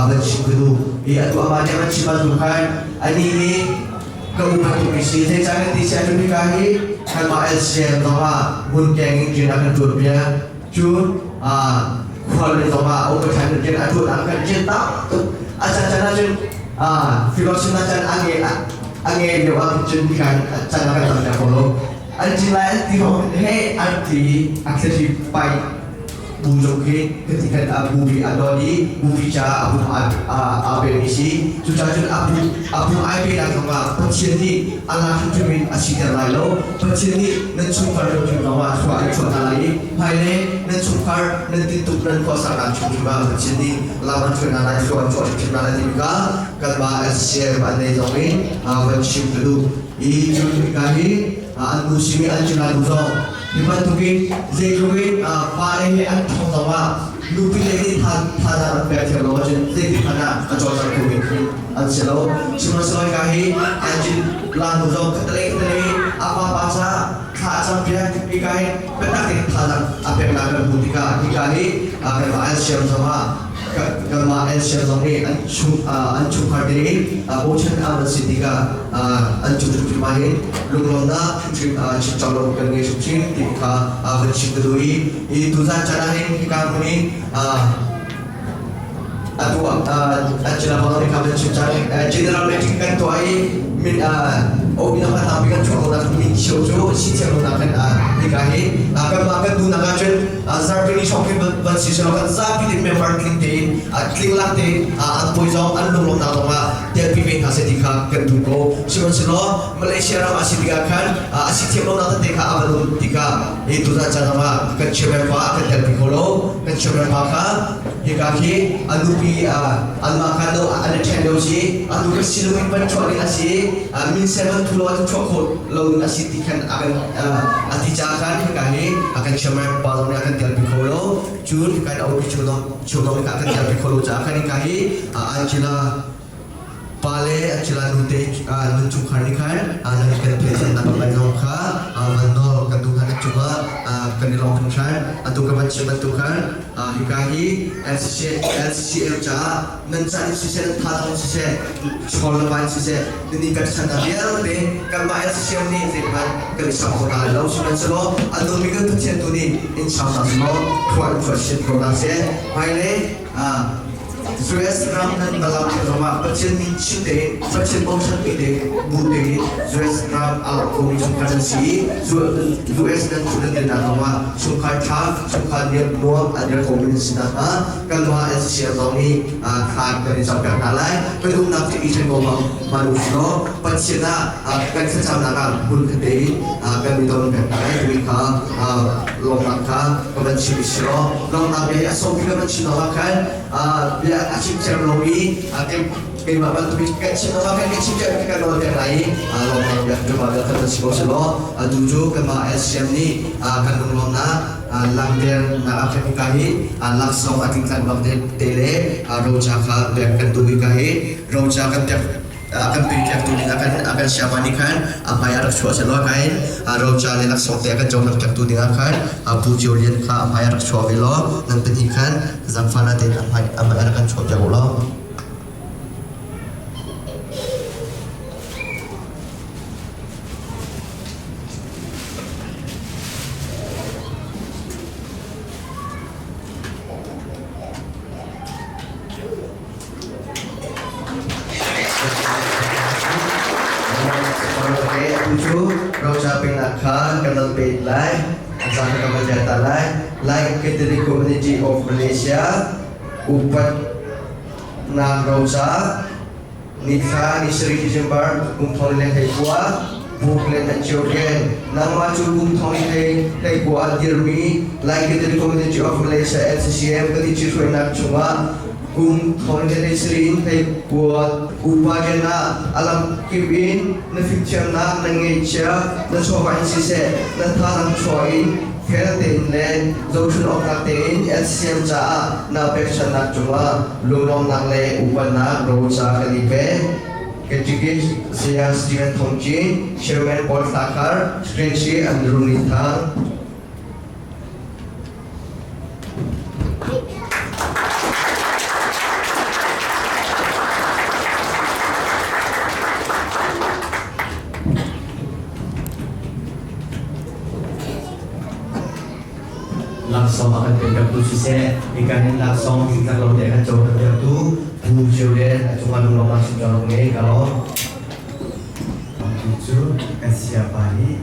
van chim ka duh i atu amah nih van chim bantuk khan anih nih ka u bantuk i si. Zeicah kan ti si ahcun hika hi kanmah LCM zongah hmun keng in rian a kan ṭuan piak, cun khual le zongah overtime rian a ṭuan ah kan rian tam tuk a can can ahcun philosophy na can a nge lio ah cun hika can a kan tam piak ko lo an cin lai an ti ho he an ti a thli pai bu zong khi khati khan a bupi a don i bupi caah a pum aa pemi si. Cucaah cun a pum ai penak zongah Pathian nih a lak hrimhrim in a siter lai lo. Pathian nih nan chungkhar hrimhrim zongah thlua in chuah hna lai i hmailei nan chungkhar nan tintuk nan khuasaknak hrimhrim ah Pathian nih lam an hruai hna lai, thlua an chuah hrimhrim hna lai timi kha kanmah SCM an nei zong in van chim ka duh. I cu hika hi an nu simi an cina nu zong hi bantukin zeitluk in pale hi an ṭhawng zongah nupi le nih thazaang an pek thiam lo ahcun zeitik hmanh ah a cawlcang kho mi khi an si lo. Sihmanhsehlaw hika hi Anjin lanu zong khatalei khatalei a pa pa caah thla a cam piak. Hika hi biatak tein thazaang a peknak kan hmuh tikah hika hi kanmah an siam zongah kanmah an siam zong nih an chung an chungkhar tein bochan an si tikah an cung hrimhrim ah hin lunglawmnak hrimhrim chim lo kan ngei hrimhrim ti kha van chim ka duh i i tuzan caan ah hin hika hmun in atu Angela Bang kha van chim cang. General meeting kan tuah i min omi na tampi kan chuah ko min cheu cu si thiam lo nak kan hika hi kanmah kan duhnak ahcun zarpini hrawng khi van si selaw kan zapi tein member tling tein tling lak tein an puai zong an lunglawmhnak zong ah telpi ve hna seh ti kha kan duh ko. Sihmanhsehlaw Malaysia ram a si tikah khan a si thiam lonak tete kha a van um tikah hi tuzan caan zong ah kan chairman pa kan telpi kho lo. Kan chairman pa kha hika khi a nupi anmah kha no an i ṭhen lo si a nu kha silung in van chuah ding a si, min seven thu lo an chuah khawh lo ding a si ti khan a kan a ti caah khan hika hi a kan chairman pa zong nih a kan telpi kho lo. Cun hika in a upi chung zong nih a kan telpi kho lo caah khan hika hi Angela pale Angela nute nun chungkhar nih khan nan kan theihnak lai zong kha van nawl kan duh hna. Cungah kan i lawm hringhran. Atu ka van chim bantuk khan hika hi LCCM caah nan caan in siseh, nan thazaang in siseh, chawl le van siseh, nini kan chan vialte kanmah LCCM nih zeihmanh kan i sang kho hna lai lo. Sihmanhsehlaw a nungmi kan Pathian tu nih in sang hna selaw khua in khua chiat ko hna seh. Hmailei US ram nan balam zongah Pathian min chim tein, Pathian bochan pi te bu tein US ram a lak khomi chungkhar nan si i US nan thu nan dirnak zongah chungkhar ṭha, chungkhar nuam a dir khomi nan si nakhnga kanmah LCCM zong nih thla kan in campiak hna lai. Kan umnak cu i ṭhen ko hmanh u sih law Pathian ah kan thlacamnak ah hmun khat tein kan i ton pek hna lai timi kha lawmnak kha ka van chim i si law lawmnak bia hi a sawmi ka van chim awk ah khan bia a chim thiam lomi. Keimah bantuk in kan chim ma kan chim kan kan nawl pek lai i lawmnak biak cu ma biak kan si ko selaw atu cu kanmah LCM nih kan lunglawmnak langter nak a kan ka hi laksawng a tingtlang bak te le roca kha pek kan duh i ka hi roca kan pek kan piak tu ding a kan siapa nih khan a hmai a rak chuah selaw kain roca le laksawng te a kan cohlang piak tu ding ah khan Pu Cio Lian kha a hmai a rak chuah ve law nan pahnih khan zangfana tein a hmai a rak kan chuah piak u law. Cu roca pengnak kha kan dal pe lai zan ka van ta lai. Lai Catholic Community of Malaysia upat nak roca nithla ni sarih December kum thong le thei kua Brooklyn and Children nangmah cu kum thong thei thei kua dirmi Lai Catholic Community of Malaysia LCCM kan i hruainak chungah kum thong le thei sarih in thei kua upa rian ah alam kip in na fimthiamnak na ngeihchia na chawva in siseh na thazaang chuah in fel tein le zohchun awktlak tein LCM caah naa pekchanhnak cungah lunglawmhnak le upatnak roca kan i pe. Catechist Saya Stephen Thong Cin, Chairman Paul Thlakhar, Secretary Andrew Ni Thang. Laksawng a kan pekpiaktu siseh, hika hin laksawng tlingtlak lo te a kan cohlanpiaktu Pu Cio Lian a cungah lunglawmhnak chim cang rung ngei ka lawm. Tu cu kan sayapa nih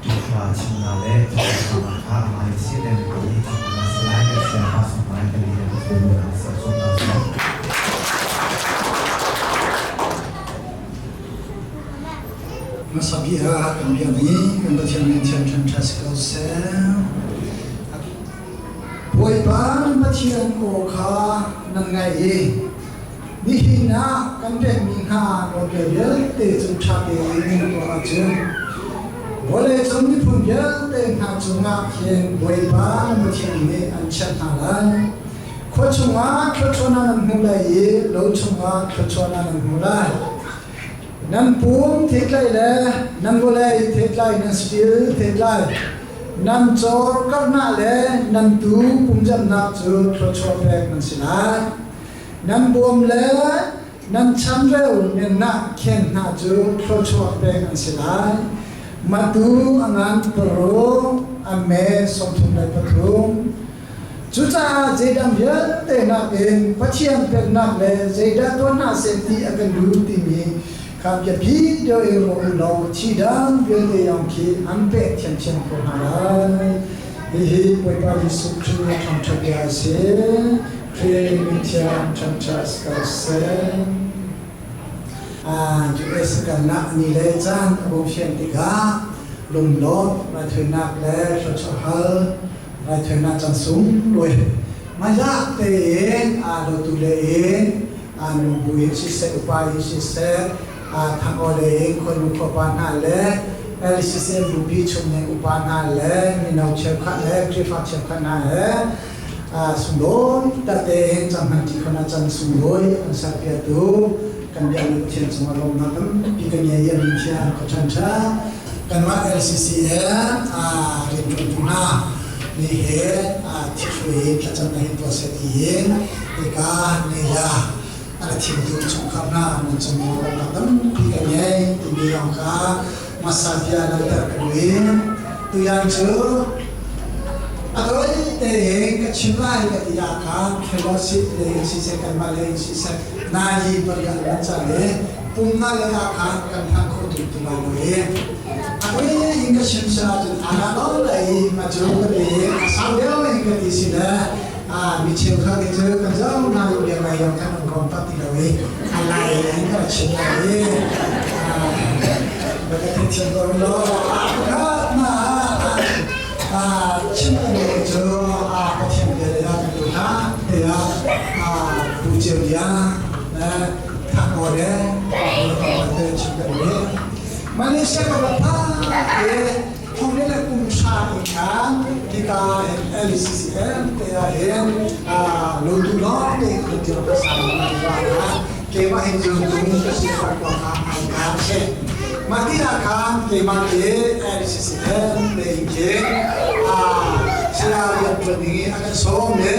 Tuufa chimnak le thawngtha kha amah nih si le mipi nih thawngtha si lai kan sayapa sungpai kan lian ka ser sung ta sung. Hmasa bik ah kan biak i kan Pathian min thiang ṭha si ko seh. Bawipa nan Pathian aw kha nan ngaih i nihin ah kan pekmi hna nawlbia vialte cu ṭha tein nan tuah ahcun vawleicung miphun vialte hna cungah hin Bawipa nan Pathian nih an chiah hna lai. Khua chungah thluachuahnak nan hmu lai i lo chungah thluachuahnak nan hmu lai. Nan pum theitlai le nan vawlei theitlai nan saṭil theitlai, nan cawr karhnak le nan tuu pumzamnak cu thluachuah pek nan si lai. Nan bawm le nan chanreu nennak khen hna cu thluachuah pek an si lai. Matu a ngan paruk, a me 33. Cucaah zeidang vialte nakin Pathian pennak le zeidah tuah hna seh ti a kan duh timi kha biapi deuh in ruah u law thi dang vialte yong khi an pek thiamthiam ko hna lai. Hihi Bawipa Jesuh Khrih thangṭhat bia a si. Khrih min thiang thangṭhat si ko seh. US kalnak ni le caan a bawm fian tikah lunglawmh raithawinak le thluachuah hal raithawinak caan sunglawi mah tein aa dotu le in aa nu bu in siseh upa in siseh aa thangaw le in khuanu khuapa hna le LCCM bupi chung ning upa hna le mino cheukhat le Khrihfa cheukhat hna he sunglawi tein cang hman ṭi khona caan sunglawi an serpiaktu kan biakmi Pathian cungah lawmhnak tampi kan ngei i a min thiang ka ṭhan ṭha. Kanmah LCCM rianṭuantu hna nih he thihruai in thlacamnak hin tuah seh tiin hika neia a ra thimtu chungkhar hna nan cung lawmhnak tampi kan ngei timi zong kha hmasa bia langhter ka duh i tuyan cu a tawi tein ka chim lai ka ti ah khan fellowship lei in siseh kanmah lei in siseh nai pariat nan ca le pumna lei ah khan kan hlan kho tuk ti lai lo i a tawi in ka chim si ahcun ana lo lai i ma cu ka ti a sau deuh in ka ti si le mi cheukhat nih cu kan zo hna i biak lai yong khan an rom pat ti lo i a lai in ka chim lai i ba ka thei thiam ko lo ka na chim ka duh cu Pathian bia le kan duh hna tiah pu cio bia. le te chim kan ni Malaysia ka va pha e thong le kum sha in khan tika LCCM te a hen a lo du lo te ko ti ka sa ma wa ha ke ma hin jung tung ka si ka ko ha ai ka se ma ti na khan ke ma ke LCCM te ke a sila yan training a kan so me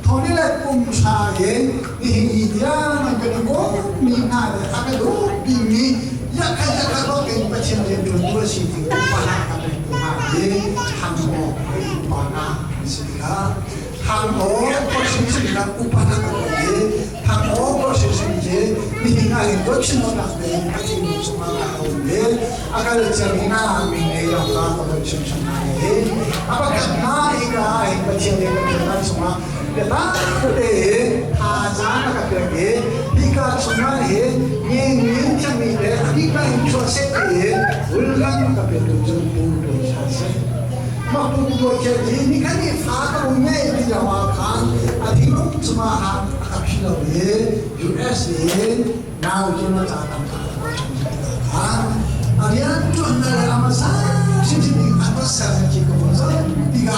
thong le kum sha in ni hi tiang kan ko mi na le a ka do pi mi ya kha ya kha lo ke pathian le tu tu si ti ko pa na ka pe tu ma ye hang o pa na si ka hang o ko sin sin na upa na ka ye hang o ko sin sin ye ni hi na in ko chin na le pathian ni chu ma ka o le a ka le chang na mi ne ya ka ko chin chin na ye apa ka na i ka ai pathian le ka na chu ma တာတဲ့ဟာဇာနာကပြကေဒီကချနာဟေငင်းငင်းချမီတဲ့အဒီပိုင်းချောဆက်တဲ့ဝလကန်ကပြတူဂျုံပူတို့ချာစေမပူတို့ချေဒီနိခနိဖာကုမေဒီယဝါခန်အဒီလုံးချမဟာအခရှိလောေ USA နာဝဂျမတာတမ်တာဟာအရီယန်တွန်နာအမဆာရှင်ရှင်အဘဆာချီကိုဇာဒီက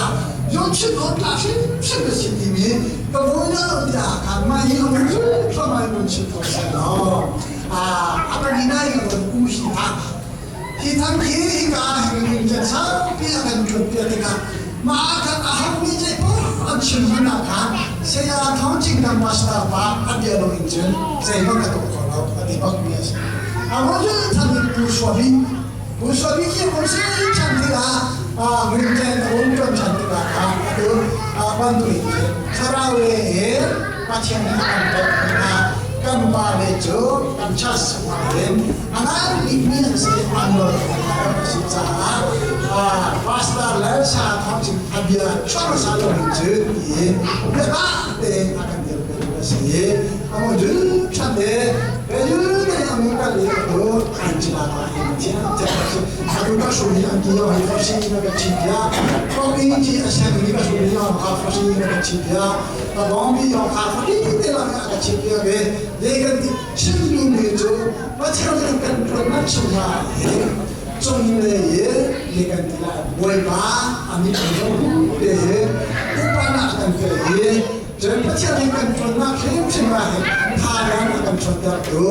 用去多大是是个心里面，不我要的看嘛，有人说嘛，用去多些咯。啊，阿不你那有个故事他，他他们一个人家唱别人就别的个，马他阿后面这不啊去那看，谁呀？唐金刚马是他爸，阿别龙英军，这个个都可能阿地方面是。啊，我觉得他们不说明，不说明也不是讲的啊。啊，民间的文转产的啊，都啊，关注一些，他拉为八千年啊，干巴的就干恰是嘛的，啊，那里面是安乐的，是咋啊？巴斯达来下他就他别全部啥都没做的，别把的那个别别是，啊，我就穿的，别就那样个里头安吉拉嘛，一天这是。aku ka suri ang kiyo hi fasi na ka chipya ko in ji asya ni ka suri yang ka fasi na ka chipya ta bong bi yang ka fasi te la ka chipya be de kan ti chin lu ni chu pa chha kan kan pro na chu ma he chung le ye ye kan ti la boi ba ani chu de he upa na kan ke ye chen pa chha kan pro na khem chin ma he tha ran kan chot da tu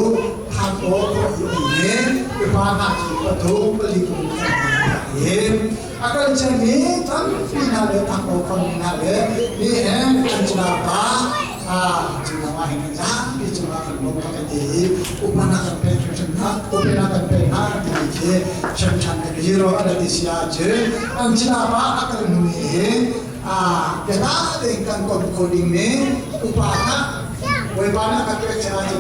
ทางโอ้ก็อยู่นี่อุปาหาจีปทุปลิกุเห็นอาการเช่นนี้ทั้งปีนาเลทางโอ้คนนาเลนี่เองอันจนาปาอาจุลว่าเห็นจ้าปีจุลกันลงกันดีอุปนากันเป็นชนะอุปนากันเป็นนาดีเจชันชันกันยีโรอะไรที่เสียเจอันจนาปาอาการนุ่ยเห็นอาเดี๋ยวนะเด็กกันกดโคดิ้งนี้อุปาหะ 为把那个国家就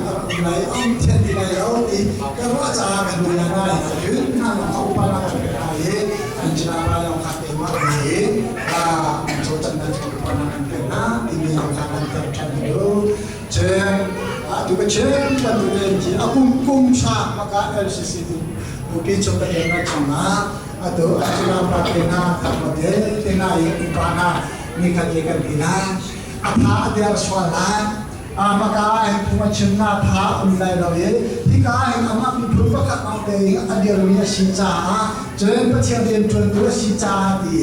来安天的来有的，跟我家跟对呀那云南好把那个来，安吉拉巴要看的嘛的，啊，做真的就把那个那里面要看那个产的，这啊这个钱把这个钱啊公公差那个 LCC 的，我给做的那种啊，啊都安吉拉巴的那他们的的那一把那，你看这个的那，啊他的说来。maka ang pumachim na tha um lai lo ye hi ka ang ama mi phu pa khat ang te adir mi si cha chen pathian den thun tu si cha ti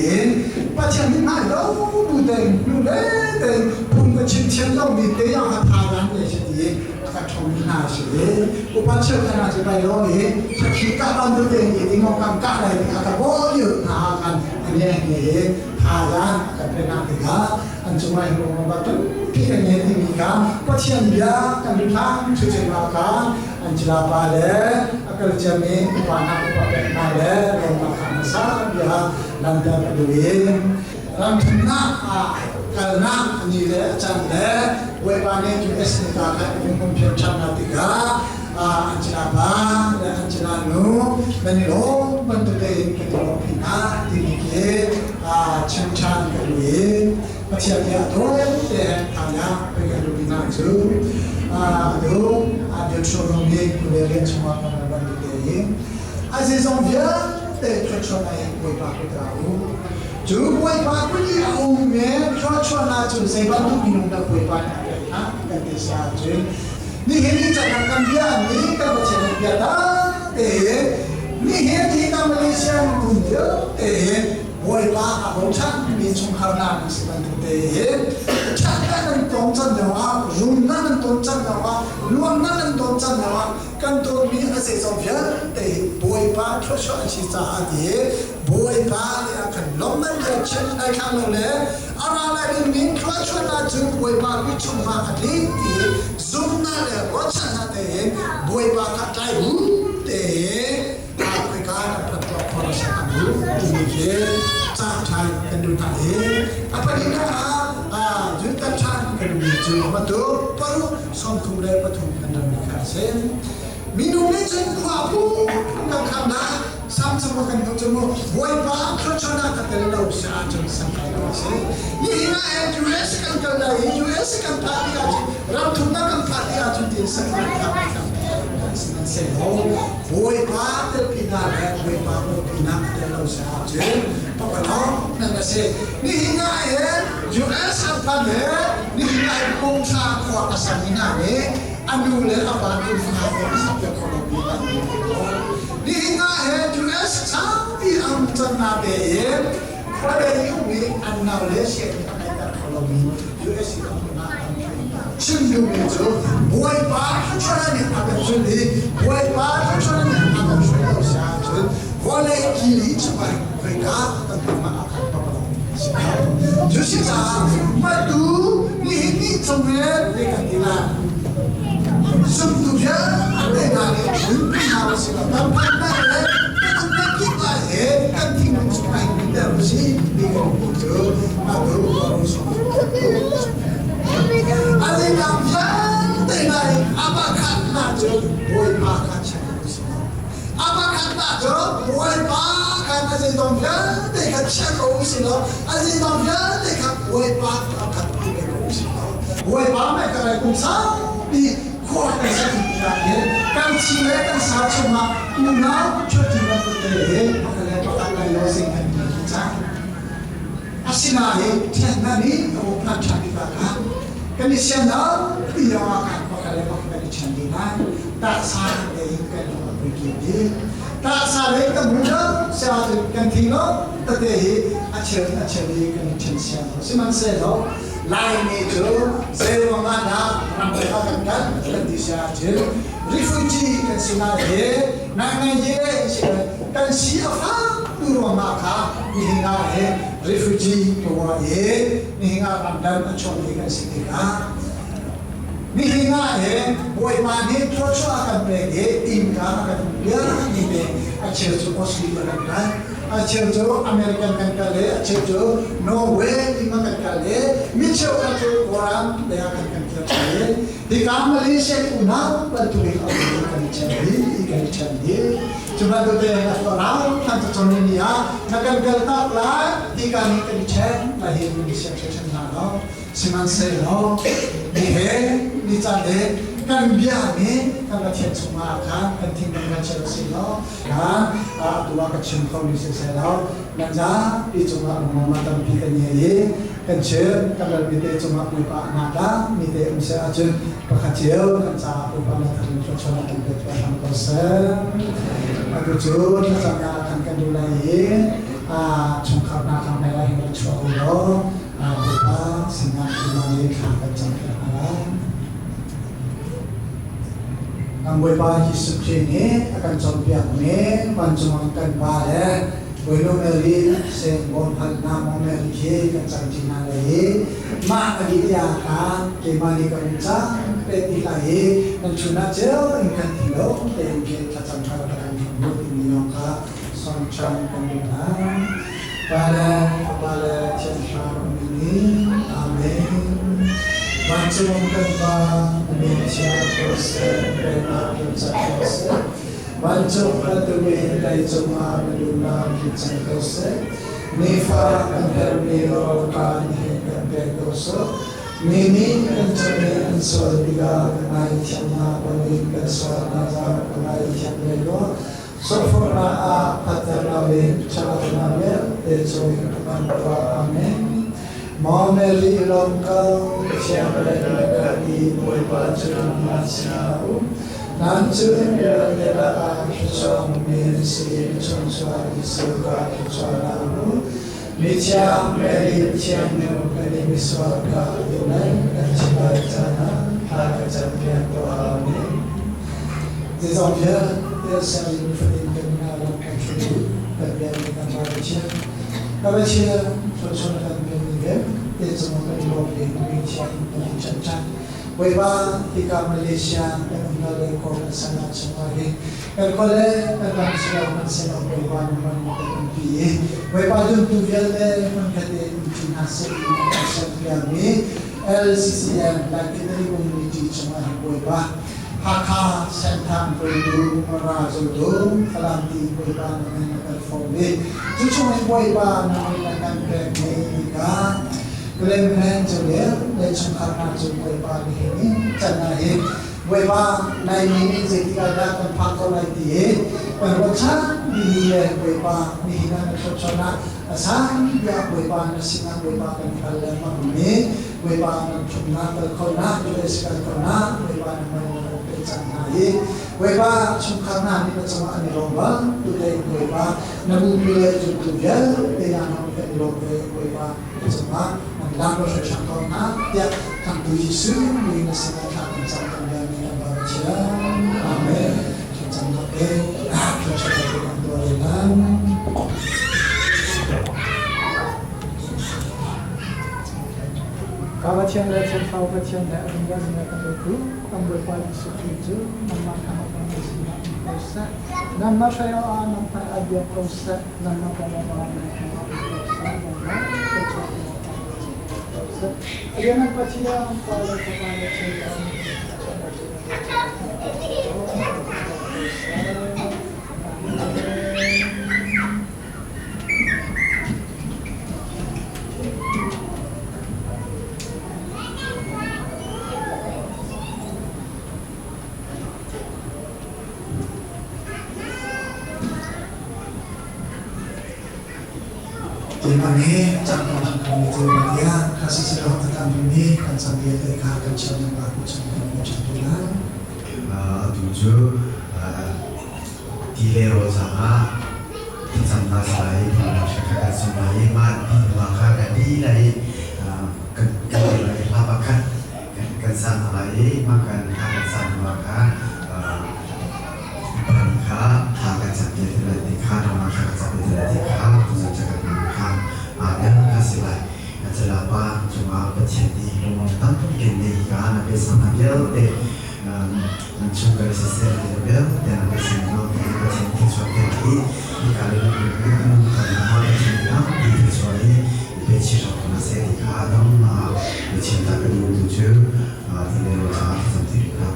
pathian ni mai lo bu te nu le te phung ka chin chen lo mi te yang ha tha ran le si ti ka thong ni na si upa che ka na si bai lo ye sa khi ka ban tu te ni ti ngong kam ka lai ka ka bo yu na kan an ye ni tha ran ka pe na ti ka an chu mai ro ma ba tu พี่กันเนี่ยที่มีการก็เชียนเบียกันดูทางช่วยมาการอันจิลาปาเลอากาศจะมีอุปาณะอุปเป็นมาเลลงมาขันซาเบียลันดาไปดูเองรำทุนหน้ากัลนะนี่เลยอาจารย์เลยเวบานี่ยูเอสนิกาและองค์เพียงชาติกาอันจิลาปาและอันจิลานูมันโลมันตัวเองเป็นตัวพินาที่มีเกเชิงชานกันดูเองปัจจัยตัวเองทางยาเป็นการดูน่าจูดูอาเดียวชนมีคุณเรียนชมากันวันนี้อาศัยสองเดียแต่ชนในวยปากกุตราหูจูวยปากกุลีองเมชนชนนาจูเซบันทุกินุนตะวยปากนะกันเตชาจู Nihin ni chan kan bia ni kan Pathian bia ta te nihin hi kan Malaysia miphun vialte Bawipa a bochan mi chungkhar hna nan si bantuk te hin ṭhatnak nan tong can lio ah rumnak nan ton can lio ah nuamnak nan ton can lio ah kan tonmi a zeizong vialte hi Bawipa thluachuah an si caah ti Bawipa nih a kan lawmhnak bia chim ai thlang lo le a ra lai dingmi thluachuahnak cu Bawipa kut chungah a tling ti zumhnak le ruahchannak tein Bawipa kha tlai bu tein Africa kan phak tuah khawh a si ang timi khi caan ṭha kan duh hna i a pahnihnak ah Junta ṭhan kan duhmi cu matu paruk 33 kan rammi kha a si. Minung nih cun khua phunphun kan kham hna sam cu kan hmuh cu mu Bawipa thluachuahnak ka tel lo si ahcun santlai lo a si. Nihin ah US kan kal lai i US kan phak ti ahcun ram thumnak kan phak ti ahcun tiin santlai kham kan sihmanhsehlaw Bawipa telpinak le Bawipa bawmpinak a tel lo si ahcun pakpalawng nan a si. Nihin ah hin US an phan he nihin ah hin Kungthla khua a sami hna nih a nu le a pa inn hna he a sakpiak kho lomi an um ko. Nihin ah hin US saupi an cannak tein khualei i um i an nau le sianginn a kaiter kho lomi US i an um ah an chim duhmi cu Bawipa thluachuah nih a kan zulh i Bawipa thluachuah nih a kan hruai lo si ahcun vawlei kili chungah khoika kan tum ah a kan bak lo si ko. Cu si caah matu nihin ni chung hin zei kan ti lai zumtu vialte hna nih nunpi hna usih law kan phannak le kan umnak kip ah hin kan thinlung chungah hin nunter usih ti kan hmuh cu matu Alingam vialte hna i a pakhatnak cu Bawipa kha chiah ko si. A pakhatnak cu Bawipa khan a zeizong vialte kha chiah ko usih law a zeizong vialte kha Bawipa kha khat ti ve ko usih law Bawipa mei ka rai kum saupi khua kan sak tikah hin kan thi le kan sa chungah unau ṭhuat bantuk te he pakhat le pakhat lai lo sing kan ti cang. Asinain ṭhennak nih a bawmh hna ṭhan tikah khan kan i siannak ti lawngah khan pakhat le pakhat kan i ṭhen dih lai. Taksa lei in kan lung a puitling dih. Taksa lei kan hmu lo siahcun kan thing lo tete hi a cheu a cheu i kan i ṭhen siang lo. Sihmanhsehlaw Laimi cu zeiruang ah dah ramleng ah kan kal kan ti siahcun refugee kan si lai hi ngaingai ye kan si a fak tu ruangah kha nihin ah hin refugee tuah i nihin ah ramdang a chuakmi kan si tikah nihin ah hin Bawipa nih thluachuah a kan pek i innka a kan piak ni te a cheu cu Australia kan kal a cheu cu American kan kal i a cheu cu Norway ding kan kal i mi cheukhat cu Kawlram lei ah kan kan kir i hika Malaysia unau bantuk in a um kan i ṭhen dih kan i ṭhen dih cu bantuk te na rau than cu chon ni ah na kan kal tak lai ti ka nih kan i ṭhen lai hi kan i siang ṭhen hna lo sihmanhsehlaw ni he ni caan he kan bia nih kan Pathian chungah khan kan thinlung kan cheu si law khan atu ah ka chim kho mi siseh law nan zapi cungah lungmama tampi kan ngei i kan chim kan ral mi te cungah puipa a ngah dah mi te um seh ahcun pakhat cio kan caah puipa na tharin thluachuah kan pek tuah hram ko seh. Atu cu thlacamnak ah khan kan duh lai i chungkhar hna kha hmai ah hin rak chuah u law Bawipa sinah imang i thla kan cam piak hna lai. Kan Bawipa Jesuh Khrih nih a kan cawnpiakmi vancung kan Pa le Bawinu Mary sin bawmhhalnak Mong Mary khi kan cam ṭi hna lai i mah a dih tiah khan keimah nih ka rung cang pe ti hlah i nan chunah cio in kan thi lo tein khin thlacam kha rak kan hram u timi lawng kha songchang kan duh hna. Pa le Fapa le Thiang Thlarau min in Amen. Vancung kan Pa, na min thiang ko seh, pennak tlun cang ko seh. Vancung bantuk in leicung ah na duhnak tling cang ko seh. Nifa kan herhmi rawl kan he kan pek ko sawh. Mi nih kan cung i an sual tikah ka ngaithiam hna bangin kan sualnak zong ka ngaithiam ve ko. Sawhfawhnak ah phatter loin ṭhatlonak vialte cung in ka kan tuah. Amen. Maw Mary lawm ko, Pathian le na i Bawipa cu nangmah sinah a um. Nang cu vialte lakah thluachuakmi na si, na chungchuak Jesuh kha thluachuahnak hmu. Mithiang Mary Pathian nu kan i misual kha tunai kan chim lai caan ah thla kan campiak tuah. Amen. Zeizong vialte sianginn fatin kan hna lam kan hruai kan biakmi kan Pa Pathian. Ka Pathian thluachuah na kan pekmi vialte cung kan i lawm ding mi thiang kan in chanchanh. Bawipa hika Malaysia kan umnak le khua kan sannak chungah hin kan khua le kan ram silo hmanhsehlaw Bawipa na ram na kan umpi i Bawipa zumtu vialte hmunkhat i umṭi hna seh ti na kan serpiakmi LCCM Laikhitei Community chungah hin Bawipa Hakha Senthang Puitu Mara Zotung Falam ti Bawipa na min na kan fawm i cu chung in Bawipa na min na kan pekmi hika Glenman cu le le chungkhar hna cu Bawipa nihin in can ah hin Bawipa Laimi nih zeitik ah dah kan phak ko lai ti hi kan ruahchan dihmi le Bawipa nihin ah na thluachuahnak a sang tiah Bawipa na sinah Bawipa kan hal lengmang mi Bawipa nan thumnak kal khonak US kal khonak Bawipa na man na kan pek cang hna i Bawipa chungkhar hna nih na cungah an i lawm bang tutei Bawipa na bupi le zumtu vialte hna kan i lawm ve Bawipa na cungah nan lak lo hrimhrim ko hna tiah thangtu Jesuh mi na sinah thla kan cam kan biami kan ba Pathian. Amen. Thlacamnak he thluachuah kan tuah le lai. Ka Pathian le Thiangthlarau Pathian le a zungzal zungzal kan dawtu kan Bawipa Jesuh Khrih cu nangmah kha na sinah um ko seh. Nangmah hrai ah nang hmai ah biak ko seh. Nangmah pawngah nang hmai ah um ko seh. Nangmah thluachuah ko seh. A lianngan Pathian, Pa le Fapa le Thiangthlarau Amen. Keimah nih cangkang kan mi cu Pathian kha siselaw a tam mi kan cam vialte kha kan chiah nan pa chung kan hmu ṭhan te lai. Atu cu ti le rawl caah thlacamnak lai phunglam hrikhat kan sung lai i mah ti hnuah kha kan dih lai i kan kan lai hla pakhat kan sa hna lai i mah kan hla kan sa hnuah kha upa nih kha thla kan campiak ti lai ti kha ram thla kan campiak ti lai ti kha tuzan ca kan hman kha aa tel kha si lai. Calapa cungah Pathian nih lungmang tampi ken ne hi ka na beisang hna vialte nan chung kal siseh vialte na beisang hna Pathian thluachuah pek i hika le nan kan Pathian nih tampi thluachuah i pe chih hram hna seh ti kha dam Pathian ta kan duh tu cu ti le ro caah thlacam ti rih hna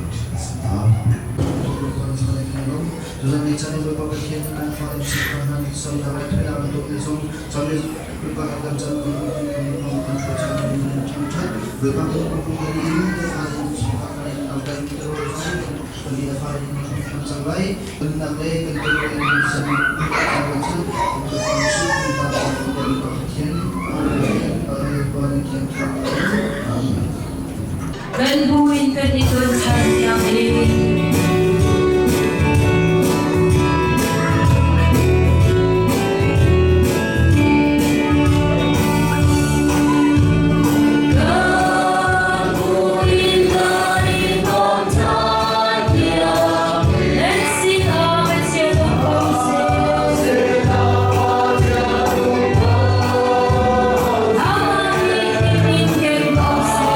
Tuzan ni chan Bawipa Pathian kan fa in sifah hna nih sal lai thainak an tuah mi zong chan le Bawipa kan kan chan kan kan kan kan chan kan chan chan Bawipa kan kan kan in na fa in sifah kan in au kan te ro zong kan ni na fa in kan cang lai kan nak le kan te ro in san kan chan kan kan su Bawipa kan kan Pathian Amen Amen Kan buin kan i ton ṭhan tiang in. Kan buin kan i ton ṭhan tiang nan sinah Pathian um ko seh. Amah nih in keng ko seh.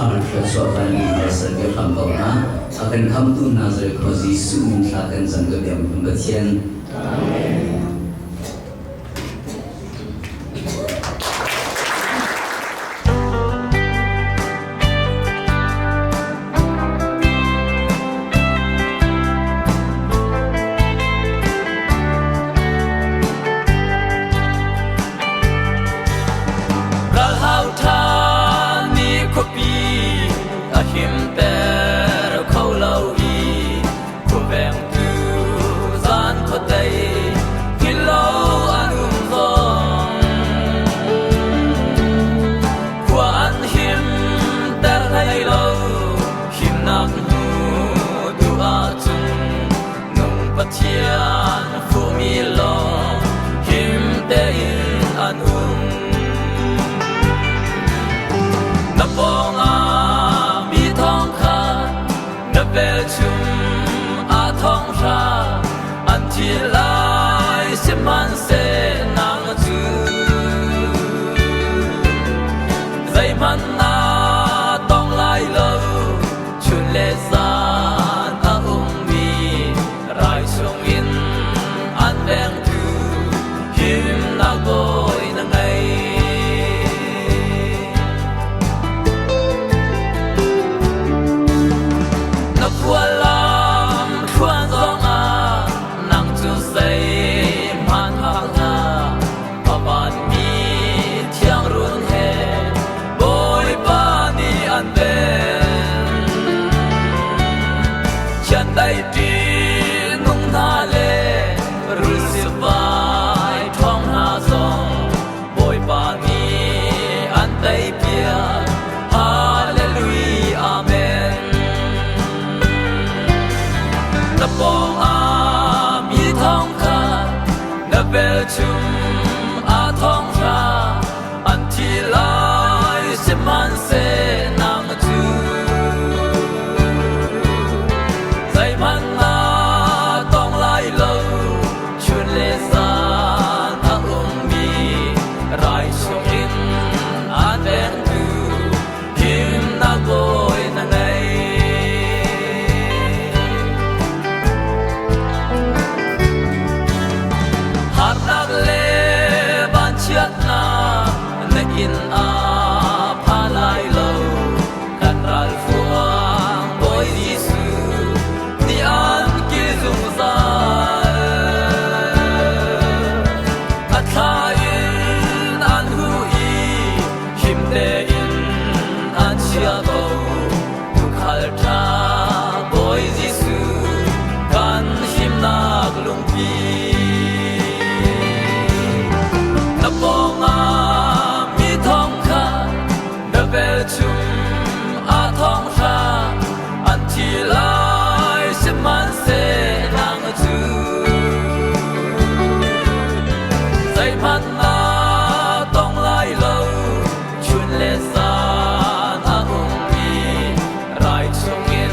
Chungkhar thluachuah van in harsat ka hram ko hna. A kan khamtu Nazareth khua Jesuh min thla kan cam ka biak phun Pathian. Amen. Ralhau ṭha ni khuapi a himter kho lo i khuavengtu zan khuadei philh an um zong khua an himter hlei lo himnak hnu duh ahcun nung Pathian fuhmi lawng him tein an um. Na pawngah mi thong kha na velchum a thong hra an thi lai sihmanhseh nang cu zeihmanh na tong lai lo chun le zan a ummi rai chungin an vengtu himnak bawi na ngei. Na khuallam thluan zongah nang cu zeihmanh hak hlah, a vanmi thiangrun he Bawipa nih an ven. Chiandeih ṭihnung hna le rul sivai ṭhawng hna zong Bawipa nih an teipiak. Hallelujah, Amen. Na pawngah mi thong kha na velchum a thong hra an thi lai sihmanhseh nang cu zeihmanh na tong lai lo chun le zan a ummi rai chungin aan vengtu himnak bawi na ngei. Harnak le vanchiatnak na inn ah pha lai lo kan ralfuang Bawi Jesuh nih an kil zungzal. A thla in an huh i him tein an chia ko tuukhal ṭha Bawi Jesuh kan himnak lungpi. Na pawngah mi thong kha na velchum a thong hra an thi lai sihmanhseh nang cu zeihmanh na tong lai lo chun le zan a ummi rai chungin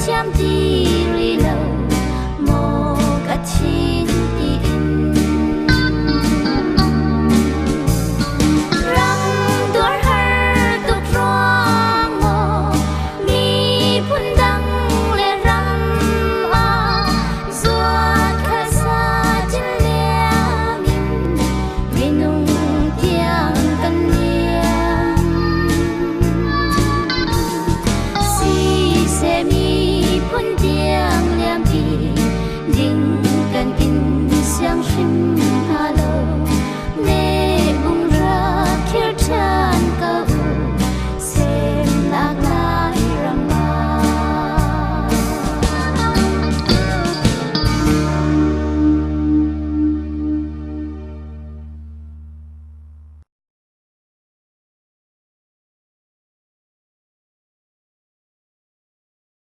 Chiam ti